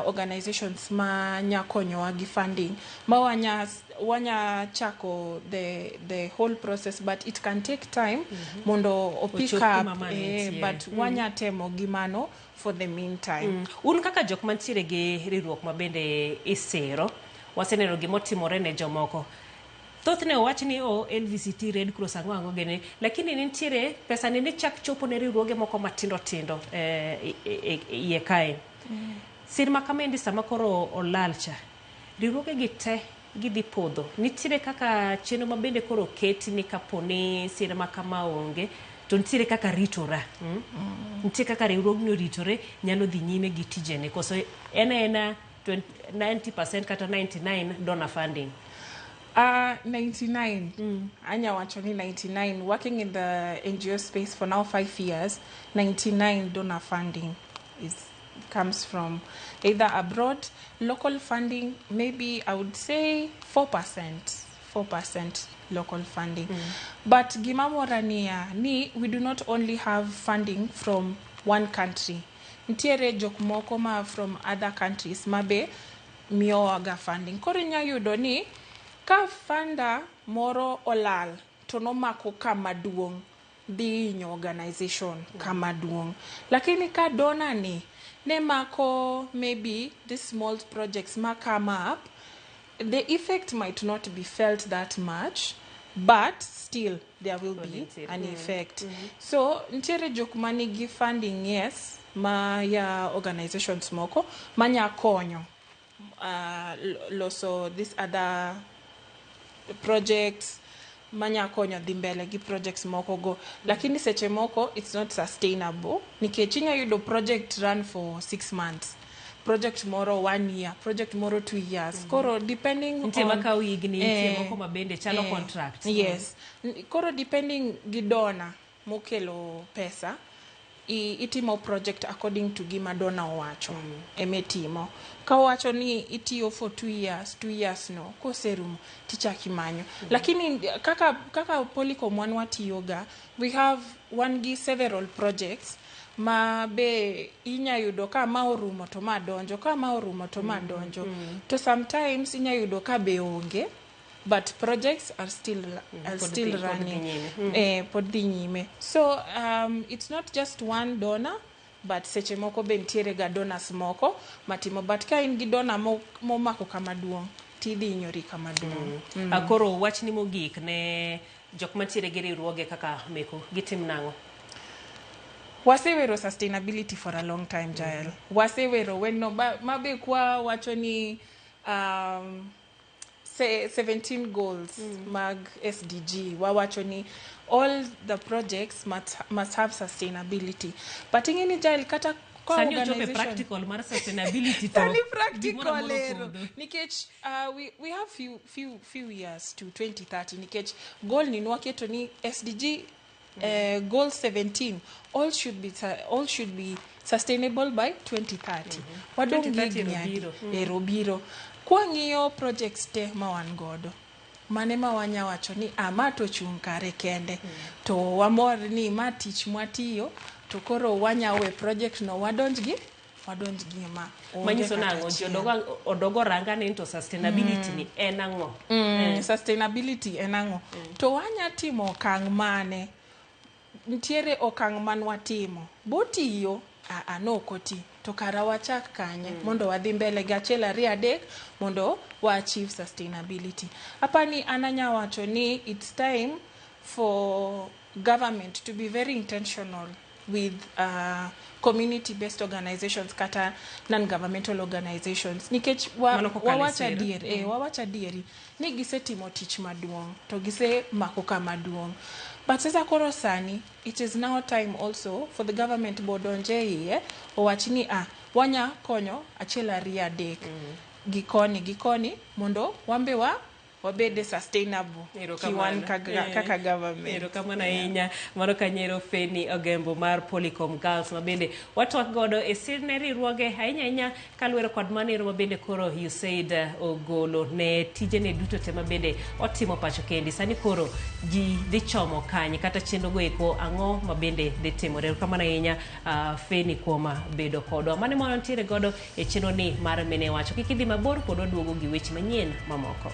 organizations ma nya konyowa gi funding ma wanya chako the whole process, but it can take time mondo o pick Ochop up kuma ma nitie. But wanya temo gi mano for the meantime. Un kaka jok mantiere gi riwruok ma bende isiro, waseneno gimotimore ne jomoko. Thothne owach ni o LVCT, Red Cross, ang'o ang'o gini, lakini nitiere pesa ni chak chopo ne riwruoge moko matindo tindo iye kae. Sir ma kamaendi sama koro olal cha, riwruoge gi te gidhi podho. Nitiere kaka chenro ma bende koro oketi ni kapo ni sir ma kama onge, to nitiere kaka ritora. Nitie kaka riwruogni oritore nyalo dhi nyime gi tijene, koso en aena 20, 90% kata 99 donor funding? 99. Anya wacho ni 99. Working in the NGO space for now 5 years, 99 donor funding is comes from either abroad, local funding, maybe I would say 4%, 4% local funding. But gima mora niya, ni we do not only have funding from one country. Nitiere jok moko ma from other countries ma be miyowaga funding. Koro inya yudo ni ka funder moro olal to nomako kama duong', dhi hinyo organization kama duong', lakini ka donor ni ne mako maybe these small projects ma come up, the effect might not be felt that much, but still there will be nitiere. An effect. So nitiere jok manigi funding, yes, ma ya organizations moko manya konyo loso this other projects, manya konyo dhi mbele gi projects moko go, lakini seche moko it's not sustainable, nikech inya yudo project run for 6 months, project moro one year, project moro 2 years. Koro depending Nitie on, makawo higni, nitie moko ma bende chalo contract. Yes. Koro depending gi donor mokelo pesa, itimo project according to gima donor owacho emitimo. Ka owacho ni itiyo for 2 years, 2 years no koserumo tichak imanyo. Lakini kaka Polycom wan watiyoga, we have wan gi several projects ma Ma be inya yudo ka ma orumo to ma donjo, ka ma orumo to ma donjo. To sometimes inya yudo ka be onge, but projects are still, are pod still pod dhi running. nyime. Pod dhi nyime. So it's not just one donor, but seche moko be nitiere ga donors moko matimo, but ka in gi donor momako kama duong', tidhi hinyori kama duong'. Ah, koro wachni mogik ne jok mantiere gi riwruoge kaka meku, gitim nang'o? Wasewero sustainability for a long time, Jael. Wasewero weno mabe kwa wacho ni 17 goals mag SDG, wawacho ni all the projects must have sustainability, but ing'e ni Jael, kata kwa Sani ochopo e organization- practical mar sustainability to Sani gimoro practical amora ero opodho. Nikech we have few years to 2030, nikech goal ni nwaketo ni SDG goal 17, all should be sustainable by 2030. Wadong' gi 2030 higni ero adi? biro. Ero biro. Kwang'iyo projects te ma wan godo, mane ma wanya wacho ni ma to chung' kare kende, to wamor ni ma tich mwatiyo, to koro wanya we project no, wadonj gi ma. Onge Manyiso kata nang'o? Ji achiel. odogo ranga ni to sustainability ni en ang'o? Sustainability en ang'o? To wanya timo okang' mane? Nitiere okang' manwatimo botiyo aa nok oti, to kara wachak kanye mondo wadhi mbele gi achiel, ariyo, adek mondo wa achieve sustainability? Apani an anya wacho ni it's time for government to be very intentional with community based organizations kata non governmental organizations, nikech Mano kokalo e wawacho sero. adier, wawacho adieri ni gisetimo tich maduong' to gisemako kama duong', but sasa koro sani it is now time also for the government bodonje iye, owach ni wanya konyo achiel, ariyo, adek gi koni gi koni mondo wambe wa wabede sustainable kiwan kaka, kaka government. Erokamano ahinya. Mano kanyero Feni Ogembo mar Polycom Girls, ma bende watwak godo e sirne riwruoge ahinya ahinya kaluwore kod mano ero ma bende koro USAID ogolo ne tijene duto te ma bende otimo pacho kendi. Sani koro ji dhi chomo kanye, kata chenro go eko ang'o ma bende dhi timore? Erokamano ahinya, Feni, kuom bedo kodwa. Mano ema wantiere godo e chenro ni mar Mine Wacho. Kik idhi mabor, pod waduogo gi weche manyien mamoko.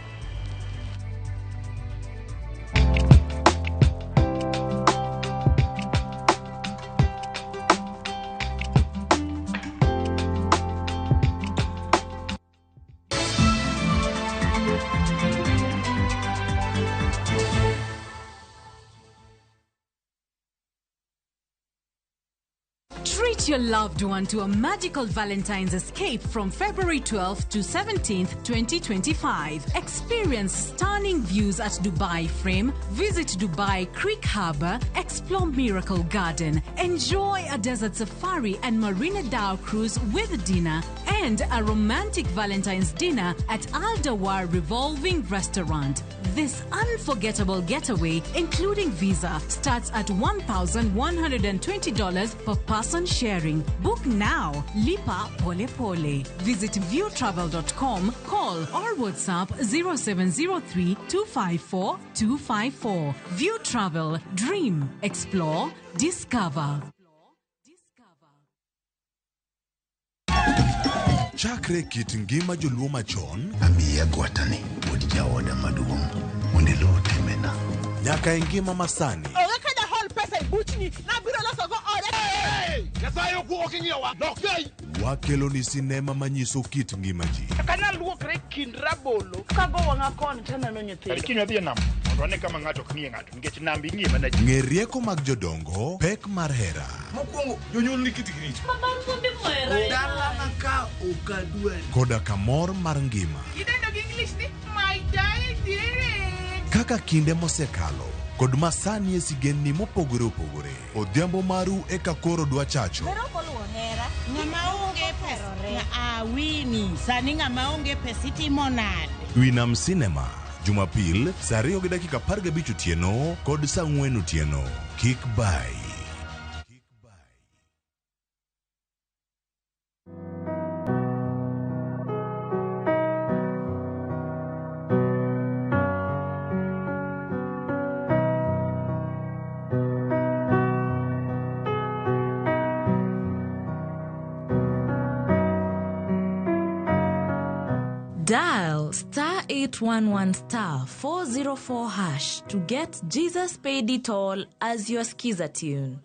Treat your loved one to a magical Valentine's escape from February 12th to 17th, 2025. Experience stunning views at Dubai Frame, visit Dubai Creek Harbour, explore Miracle Garden, enjoy a desert safari and Marina Dhow cruise with dinner, and a romantic Valentine's dinner at Al Dawar Revolving Restaurant. This unforgettable getaway, including visa, starts at $1,120 per person sharing. Book now. Lipa Pole Pole. Visit viewtravel.com, call or WhatsApp 0703 254 254. View Travel. Dream, explore, discover. Chakre kit ngima joluo machon Amiya gwatani wuod jaoda maduong' mondo iluw timena. Nyaka e ngima masani. Onge ka jahol pesa e buchni nabiro losogo ode. Nyasaye ok ing'iyowa dok. Wakelo ni sinema manyiso kit ngima ji. Ok anyal luokre kind rabolo kago wang'a koni taneno nyithindo. Kiny wadhi e nam mondo wane kama ng'ato ok ng'iye ng'ato, nikech nam ing'iye mana ji. Ng'e rieko mag jodongo, pek mar hera. Mokwongo jonyuol ni kitgi richo. Dalana ka ok adwari. Koda kamor mar ngima. Idendo gi English ni my daddy. Kaka kinde mosekalo kod masani e sigendni mopogore opogore. Odhiambo maru eka koro dwa chacho. Hera ng'ama onge pesa awini sani, ng'ama onge pesa itimo nade? Winam Cinema, Jumapil saa 2:15 otieno kod saa 4 otieno. Kik bai. Dial star 811 star 404 hash to get Jesus Paid It All as your skiza tune.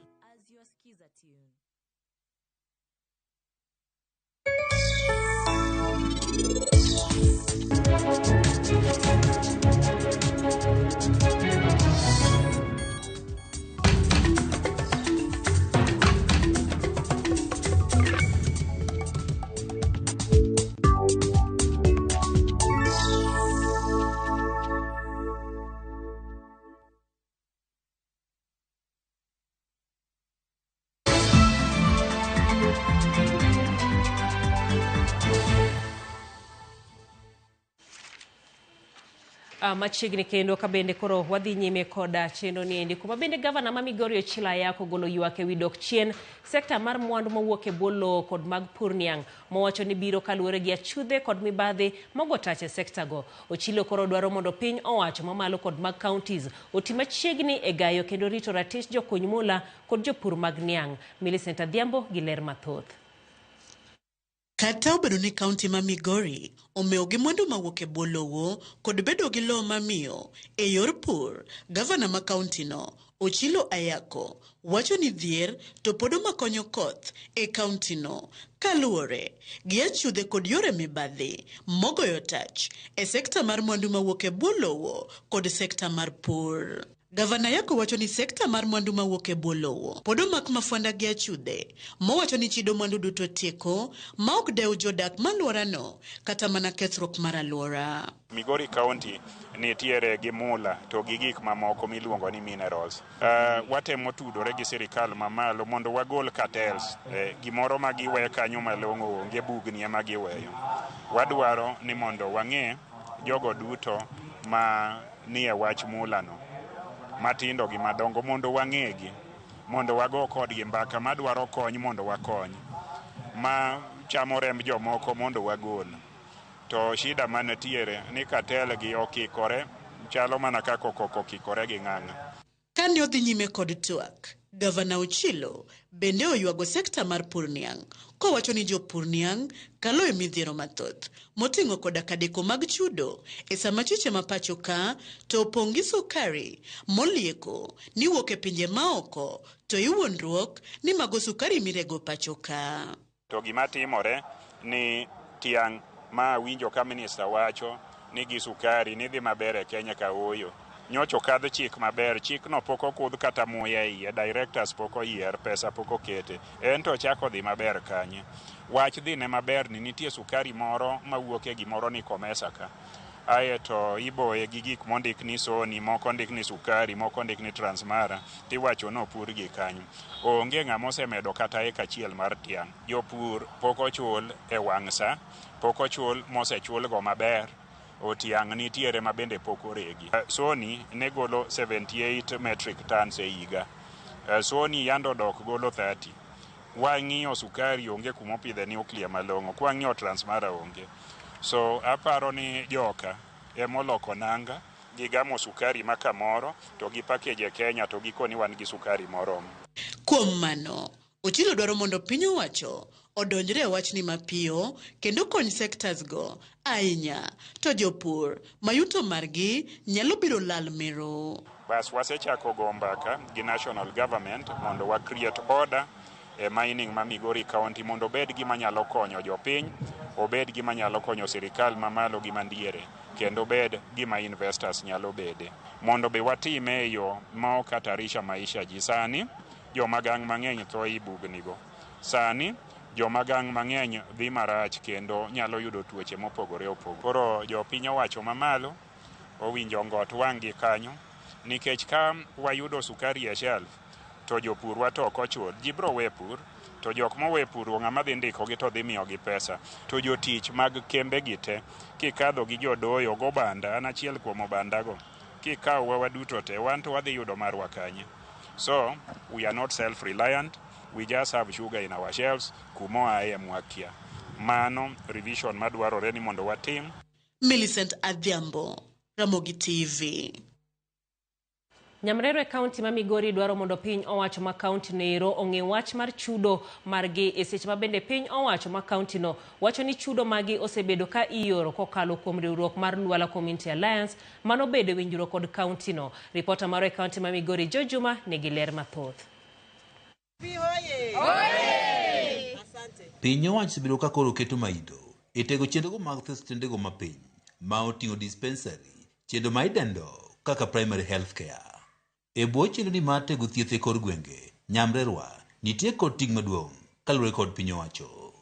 Machiegni kendo ka bende koro wadhi nyime koda chenro ni endi kuma bende gavana ma Migori Ochilo Ayako ogolo ywak ewi dok chien sekta mar mwandu mowuok e bwo lowo kod mag pur niang' mowacho ni biro kaluwore gi achudhe kod mibadhi mogo tach e sekta go. Ochilo koro dwaro mondo piny owacho mamalo kod mag counties oti machiegni e gayo kendo rito ratich jokuny mula kod jopur mag niang'. Millicent Adhiambo gi ler mathoth. Kata obedo ni kaunti ma Migori omewo gi mwandu mawuok e bwo lowo kod bedo gi lowo mamiyo e yor pur, gavana ma kaunti no Ochilo Ayako wacho ni dhier to pod omakonyo koth e kaunti no kaluwore gi achudhe kod yore mibadhi mogoyo tach e sekta mar mwandu mawuok e bwo lowo kod sekta mar pur. Gavana Ayako wacho ni sekta mar mwandu mawuok e bwo lowo pod omak mafwanda gi achudhe mowacho ni chido mwandu duto tieko ma ok dew jodak ma alworano kata mana kethruok mar alwora. Migori County nitiere gi mula to gi gik mamoko miluongo ni minerals. Watemo tudore gi sirikal mamalo mondo wagol cartels. Gimoro ma giwe kanyo malong'o onge, bugni ema giweyo. Wadwaro ni mondo wang'e jogo duto ma nie wach mula no matindo gi madongo mondo wang'egi, mondo wago kodgi mbaka, madwaro kony mondo wakony, ma chamo remb jomoko mondo wagol. To shida mantiere ni cartel gi okikore, chalo mana kaka okoko okikore gi ng'ang'a. Kane odhi nyime kod twak, Gavana Ochilo bende oywago sekta mar pur niang' kowacho ni jopur niang' kalo e midhiero mathoth moting'o koda ka deko mag chudo e sama chiche ma pacho ka to opong' gi sukari molieko ni wuok e pinje maoko to iwuondruok ni mago sukari mirego pacho ka. To gima timore ni tiang' ma awinjo ka minista wacho ni gi sukari ni dhi maber e Kenya ka ooyo. Nyocha okadh chik maber, chikno pok okudh kata muya e iye, directors pok oyier, pesa pok okete. En to ochako dhi maber kanye? Wach dhine maber ni nitie sukari moro mawuok e gimoro ni Comesa ka. Aeto iboye gi gik mondik ni Sony, moko ondik ni sukari, moko ondik ni Transmara, tiwacho ni opurgi kanyo. Onge ng'ama osemedo kata eka achiel mar tiang'. Jopur pok ochul e wang' sa, pok ochul mosechulgo maber, otiang' nitiere ma bende pok oregi. Sony ne golo 78 metric tons e higa. Sony yando odok golo 30. Wang'iyo sukari onge kumopidhe nuclear malong'o, kwang'iyo Transmara onge. So aparo ni joka emoloko nanga, gigamo sukari ma kamoro to gi package e Kenya to gikoni wan gi sukari moromo. Kuom mano, Ochilo dwaro mondo piny owacho odonjre e wachni mapiyo kendo kony sectors go ahinya to jopur ma yuto margi nyalo biro lal mero. Bas wasechako go mbaka gi national government mondo wa create order e mining ma Migori County mondo obed gima nyalo konyo jopiny, obed gima nyalo konyo sirikal mamalo gi mandiere, kendo obed gima investors nyalo bede. Mondo be watime e yo ma ok hatarisha maisha ji. Sani joma gang' mang'eny tho ei bugni go. Sani joma gang' mang'eny dhi marach kendo nyalo yudo tuoche mopogore opogore. Koro jopiny owacho mamalo owinjo ngot wang' gi kanyo nikech ka wayudo sukari e shelf to jopurwa to ok ochul, ji biro we pur, to jok mowe pur ng'ama dhi ndikogi to dhi miyogi pesa. To jotich mag kembe gi te, kikadho gi jodoyo gobanda, an achiel kuom obandago, kikawowa waduto te, wan to wadhi yudo marwa kanye. So, we are not self-reliant, we just have sugar in our shelves, kumoaye mwakia. Mano revision madwarore ni mondo watim. Millicent Adhiambo, Ramogi TV. Nyamrerwa e kaunti ma Migori dwaro mondo piny owacho ma kaunti noero ong'e wach mar chudo margi e seche ma bende piny owacho ma kaunti no wacho ni chudo magi osebedo ka ioro kokalo kuom riwruok mar Lwala Community Alliance manobedo e winjruok kod kaunti no. Ripota marwa e kaunti ma Migori Joe Juma nigi ler mathoth. Piny owacho osebedo ka koro keto maino e tego chenrogo mag thieth tendego mapiny ma oting'o dispensary, chenro ma idendo kaka primary health care. E bwo chenro ni mar tego thieth e kor gwenge, Nyamrerwa nitie kod ting' maduong' kaluwore kod piny owacho.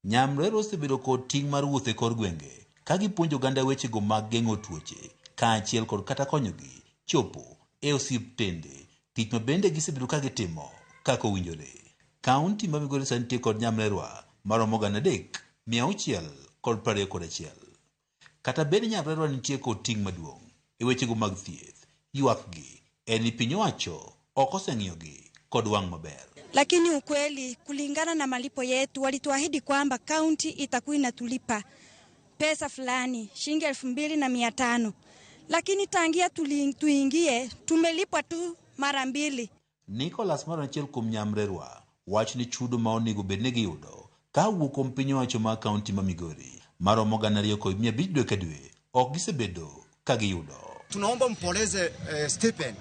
Nyamrerwa osebedo kod ting' mar wuotho e kor gwenge ka gipuonjo oganda wechego mag geng'o tuoche kaachiel kod kata konyogi chopo e osiptende, tich ma bende gisebedo ka gitimo kaka owinjore. Kaunti ma Migori sani nitie kod Nyamrerwa maromo 3621. Kata bed ni Nyamrerwa nitie kod ting' maduong' e wechego mag thieth, ywakgi en ni piny owacho ok oseng'iyogi kod wang' maber. Lakini ukweli kulingana na malipo yetu walituahidi kwamba kaunti itakuwa inatulipa pesa fulani shilingi 2500, lakini tangia tuingie tumelipwa tu mara mbili. Nicholas Maro achiel kuom Nyamrerwa wacho ni chudo ma onego bed ni giyudo ka owuok kuom piny owacho mar kaunti ma Migori maromo 2500 dwe ka dwe ok gisebedo ka giyudo. Tunaomba mpoleze stipend.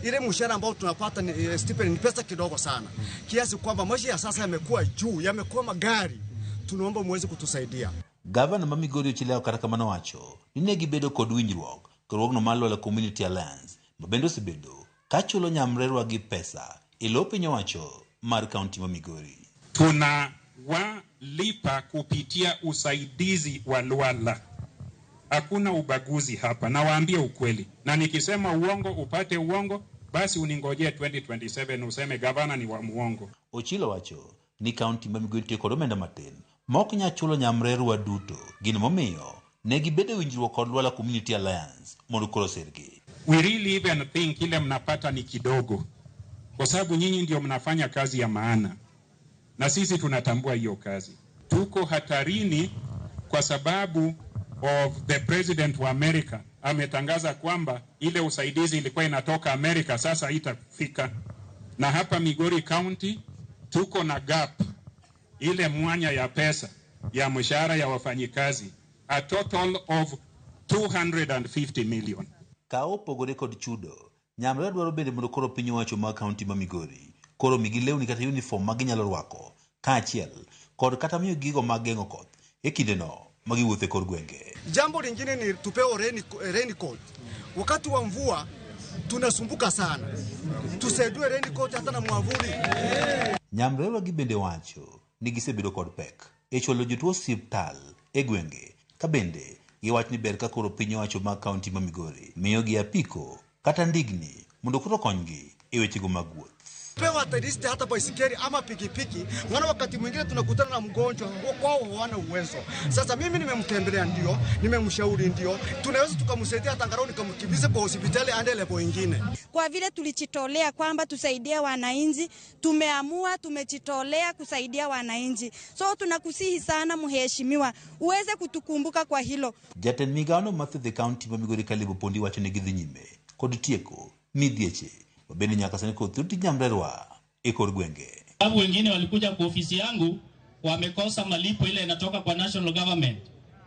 Ile mshahara ambao tunapata ni stipend ni pesa kidogo sana, kiasi kwamba maisha ya sasa yamekuwa juu, yamekuwa magari. Tunaomba muweze kutusaidia. Gavana ma Migori Ochileo kata kamano wacho ni ne gibedo kod winjruok riwruogno mar Lwala Community Alliance ma bende osebedo ka chulo Nyamrerwa gi pesa e lo piny owacho mar kaunti ma Migori. Tunawalipa kupitia usaidizi wa Lwala. Hakuna ubaguzi hapa, nawaambia ukweli. Na nikisema uongo upate uongo, basi uningojee 2027 useme gavana ni wa muongo. Ochilo wacho ni kaunti ma Migori nitie kod omenda matin ma ok nyal chulo Nyamrerwa duto, gino momiyo ne gibedo e winjruok kod Lwala Community Alliance mondo koro sirgi. We really even think ile mnapata ni kidogo, kwa sababu nyinyi ndio mnafanya kazi ya maana na sisi tunatambua hiyo kazi. Tuko hatarini kwa sababu of the president wa America ametangaza kwamba ile usaidizi ilikuwa inatoka America sasa itafika. Na hapa Migori County tuko na gap, ile mwanya ya pesa ya mshahara ya wafanyikazi, a total of 250 million. Ka opogore kod chudo, Nyamrerwa dwaro bende mondo koro piny owacho mar kaunti ma Migori koro migi lewni kata uniform ma ginyalo rwako kaachiel kod kata miyo gigo mag geng'o koth e kindeno ma giwuotho e kor gwenge. Jambo lingine ni tupewe raincoat. Wakati wa mvua tunasumbuka sana, tusaidiwe raincoat hata na mwavuli. Nyamrerwa gi bende wacho ni gisebedo kod pek e chwalo jotuo osiptal e gwenge, ka bende giwacho ni ber ka koro piny owacho mar kaunti ma Migori miyogi apiko kata ndigni mondo koro okonygi e wechego mag wuoth. Pewa at least hata baisikeli ama pikipiki, maana wakati mwingine tunakutana na mgonjwa kwao hawana uwezo. Sasa mimi nimemtembelea ndio, nimemshauri ndio, tunaweza tukamsaidia hata angalau nikamkimbize kwa hospitali aende level nyingine. Kwa vile tulijitolea kwamba tusaidie wananchi, tumeamua tumejitolea kusaidia wananchi. So tunakusihi sana mheshimiwa, uweze kutukumbuka kwa hilo. Jatend migao mar thieth e kaunti ma Migori Caleb Opondi wacho ni gidhi nyime kod tieko midhieche mabende nyaka sani kod thoth tij Nyamrerwa e kor gwenge. Sababu wengine walikuja kwa ofisi yangu wamekosa malipo ile inatoka kwa national government.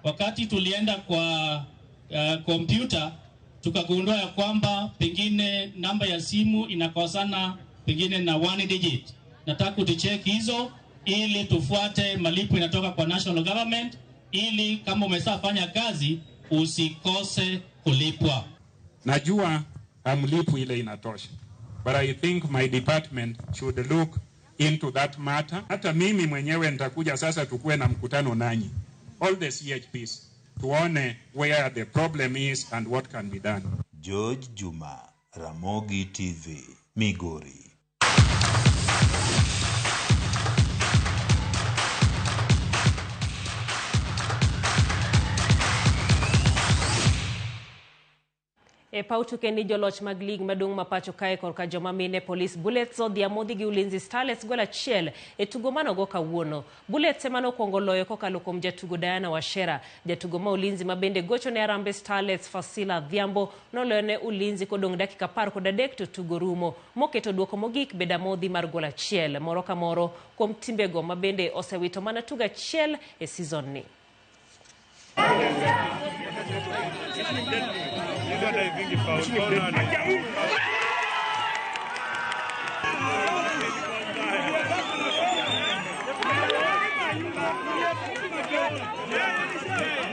Wakati tulienda kwa kompyuta tukagundua ya kwamba pengine namba ya simu inakosana pengine na one digit. Nataka kutucheck hizo ili tufuate malipo inatoka kwa national government, ili kama umeshafanya kazi usikose kulipwa. Najua hamlipwi ile inatosha, but I think my department should look into that matter. Hata mimi mwenyewe nitakuja sasa tukue na mkutano nanyi, all the CHPs, tuone where the problem is and what can be done. George Juma, Ramogi TV, Migori. E E paw tuke ni joloch mag lig maduong' ma pacho kae korka joma mine Police Bullets odhi amodhi gi Ulinzi Starlets gol achiel e tugo manogo kawuono. Bullets ema nokwongo loyo kokalo kuom jatugo Diana Washera. Jatugo ma Ulinzi ma bende gocho ne Harambee Starlets Fasila Adhiambo noloyo ne Ulinzi kodong' dakika 13 to tugo rumo moketo duoko mogik bedo amodhi mar gol achiel moro ka moro kuom timbego ma bende osewito mana tugo achiel e season ni.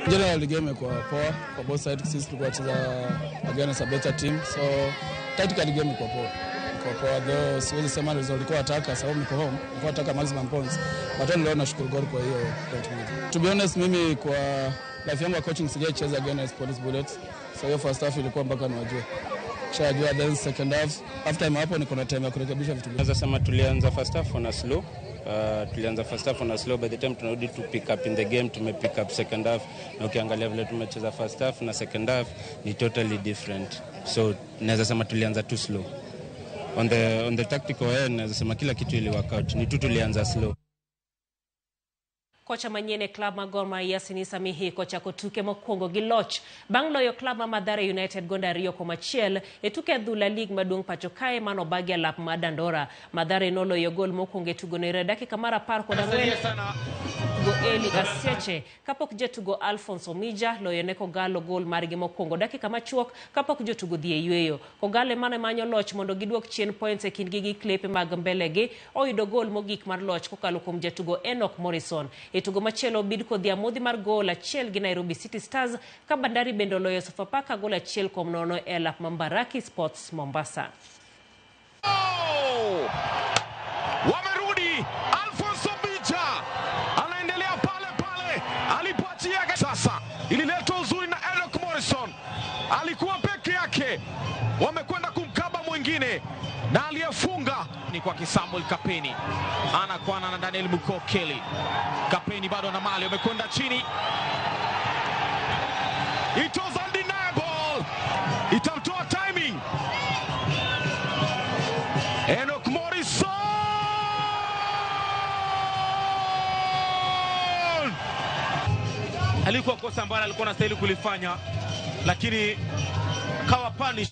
Generally game imekuwa poa kwa both sides, sisi tulikuwa tunacheza against a better team, so tactically game ilikuwa poa. Ilikuwa poa though siwezi sema result ilikuwa nataka sababu niko home, nilikuwa nataka maximum points, but leo nashukuru God kwa hiyo point moja. To be honest, mimi kwa life yangu ya coaching sijaicheza against Police Bullets, so hiyo first half ilikuwa mpaka niwajue. Kishajua then second half, after time hapo niko na time ya kurekebisha vitu. Naweza sema tulianza first half on a slow. Tulianza first half on a slow, by the time tunarudi to pick up in the game tume pick up second half, na ukiangalia vile tumecheza first half na second half ni totally different, so naweza sema tulianza too slow. On the tactical end naweza sema kila kitu ili work out, ni tu tulianza slow. Kocha manyien e klab ma Gor Mahia Sinisa Mihi ochako tuke mokwongo gi loch bang' loyo klab ma Mathare United gonde 2-1 e tuke adhula lig maduong' pacho kae manobagi alap ma Dandora. Mathare noloyo gol mokwongo e tugono e dakika mar 14 tugo Eli Asieche kapok jatugo Alphonse Omija loyo ne Kogalo gol margi mokwongo dakika machuok kapok jotugo dhi e yweyo. Kogalo mane manyo loch mondo giduok chien points e kindgi gi klepe mag mbelegi oyudo gol mogik mar loch kokalo kuom jatugo Enoch Morrison. E tugo machielo Bidco dhi amodhi mar gol 1 gi Nairobi City Stars ka Bandari bende oloyo Sofapaka gol 1-0 e alap ma Mbaraki Sports Mombasa. Wamerudi. Alphonse Omija anaendelea pale pale alipoachia. Sasa ililetwa uzuri na Enoch Morrison, alikuwa peke yake, wamekwenda kumkaba mwingine na aliyefunga ni kwa Samuel Kapeni, ana kwa na Daniel Mukokeli. Kapeni bado na mali, wamekwenda chini. It was undeniable, itamtoa timing Enoch Morrison. Alikuwa kosa ambalo alikuwa anastahili kulifanya, lakini kawa punish.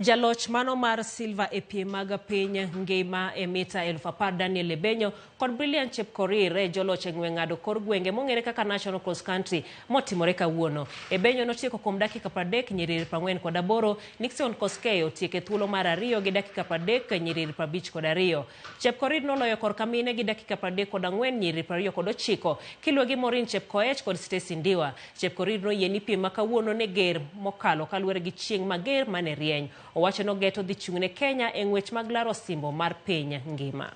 Jaloch mano mar Silva e piem mag piny ngima e mita 10,000 Daniel Ebenyo kod Brilliant Chepkorir e joloch e ng'we ng'ado kor gwenge mong'ere kaka National Cross Country motimore kawuono. Ebenyo notieko kuom dakika 30 nyiriri 48, Nixon Koskei otieko e thuolo mar 2 gi dakika 30 nyiriri 52. Chepkorir noloyo korka mine gi dakika 34 nyiriri 29 kiluwe gi Maureen Chepkoech kod Stacy Ndiwa. Chepkorir noyie ni piem ma kawuono ne ger mokalo kaluwore gi chieng' mager mane rieny. Owacho nogeto dhi chung' ne Kenya e ng'wech mag laro osimbo mar piny ngima.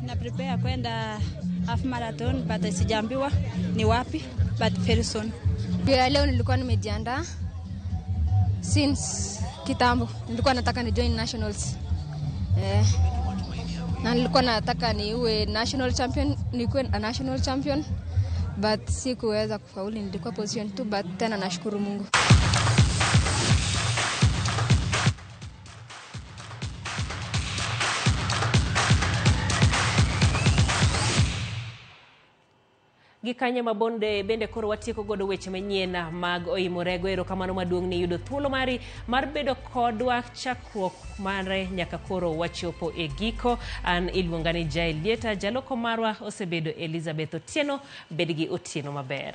Na prepare kwenda half marathon but sijaambiwa ni wapi, but very soon. Ya leo nilikuwa nimejiandaa since kitambo. Nilikuwa nataka ni join nationals. Na nilikuwa nataka niwe national champion, nikuwe a national champion, but sikuweza kufaulu, nilikuwa position 2, but tena nashukuru Mungu. Gikanye mabonde bende koro watieko godo weche manyien mag Oimorego. Erokamano maduong' ni yudo thuolo mari mar bedo kodwa chakruok mare nyaka koro wachopo e giko. An iluonga ni Jael Lieta, jaloko marwa osebedo Elizabeth Otieno. Bed gi otieno maber.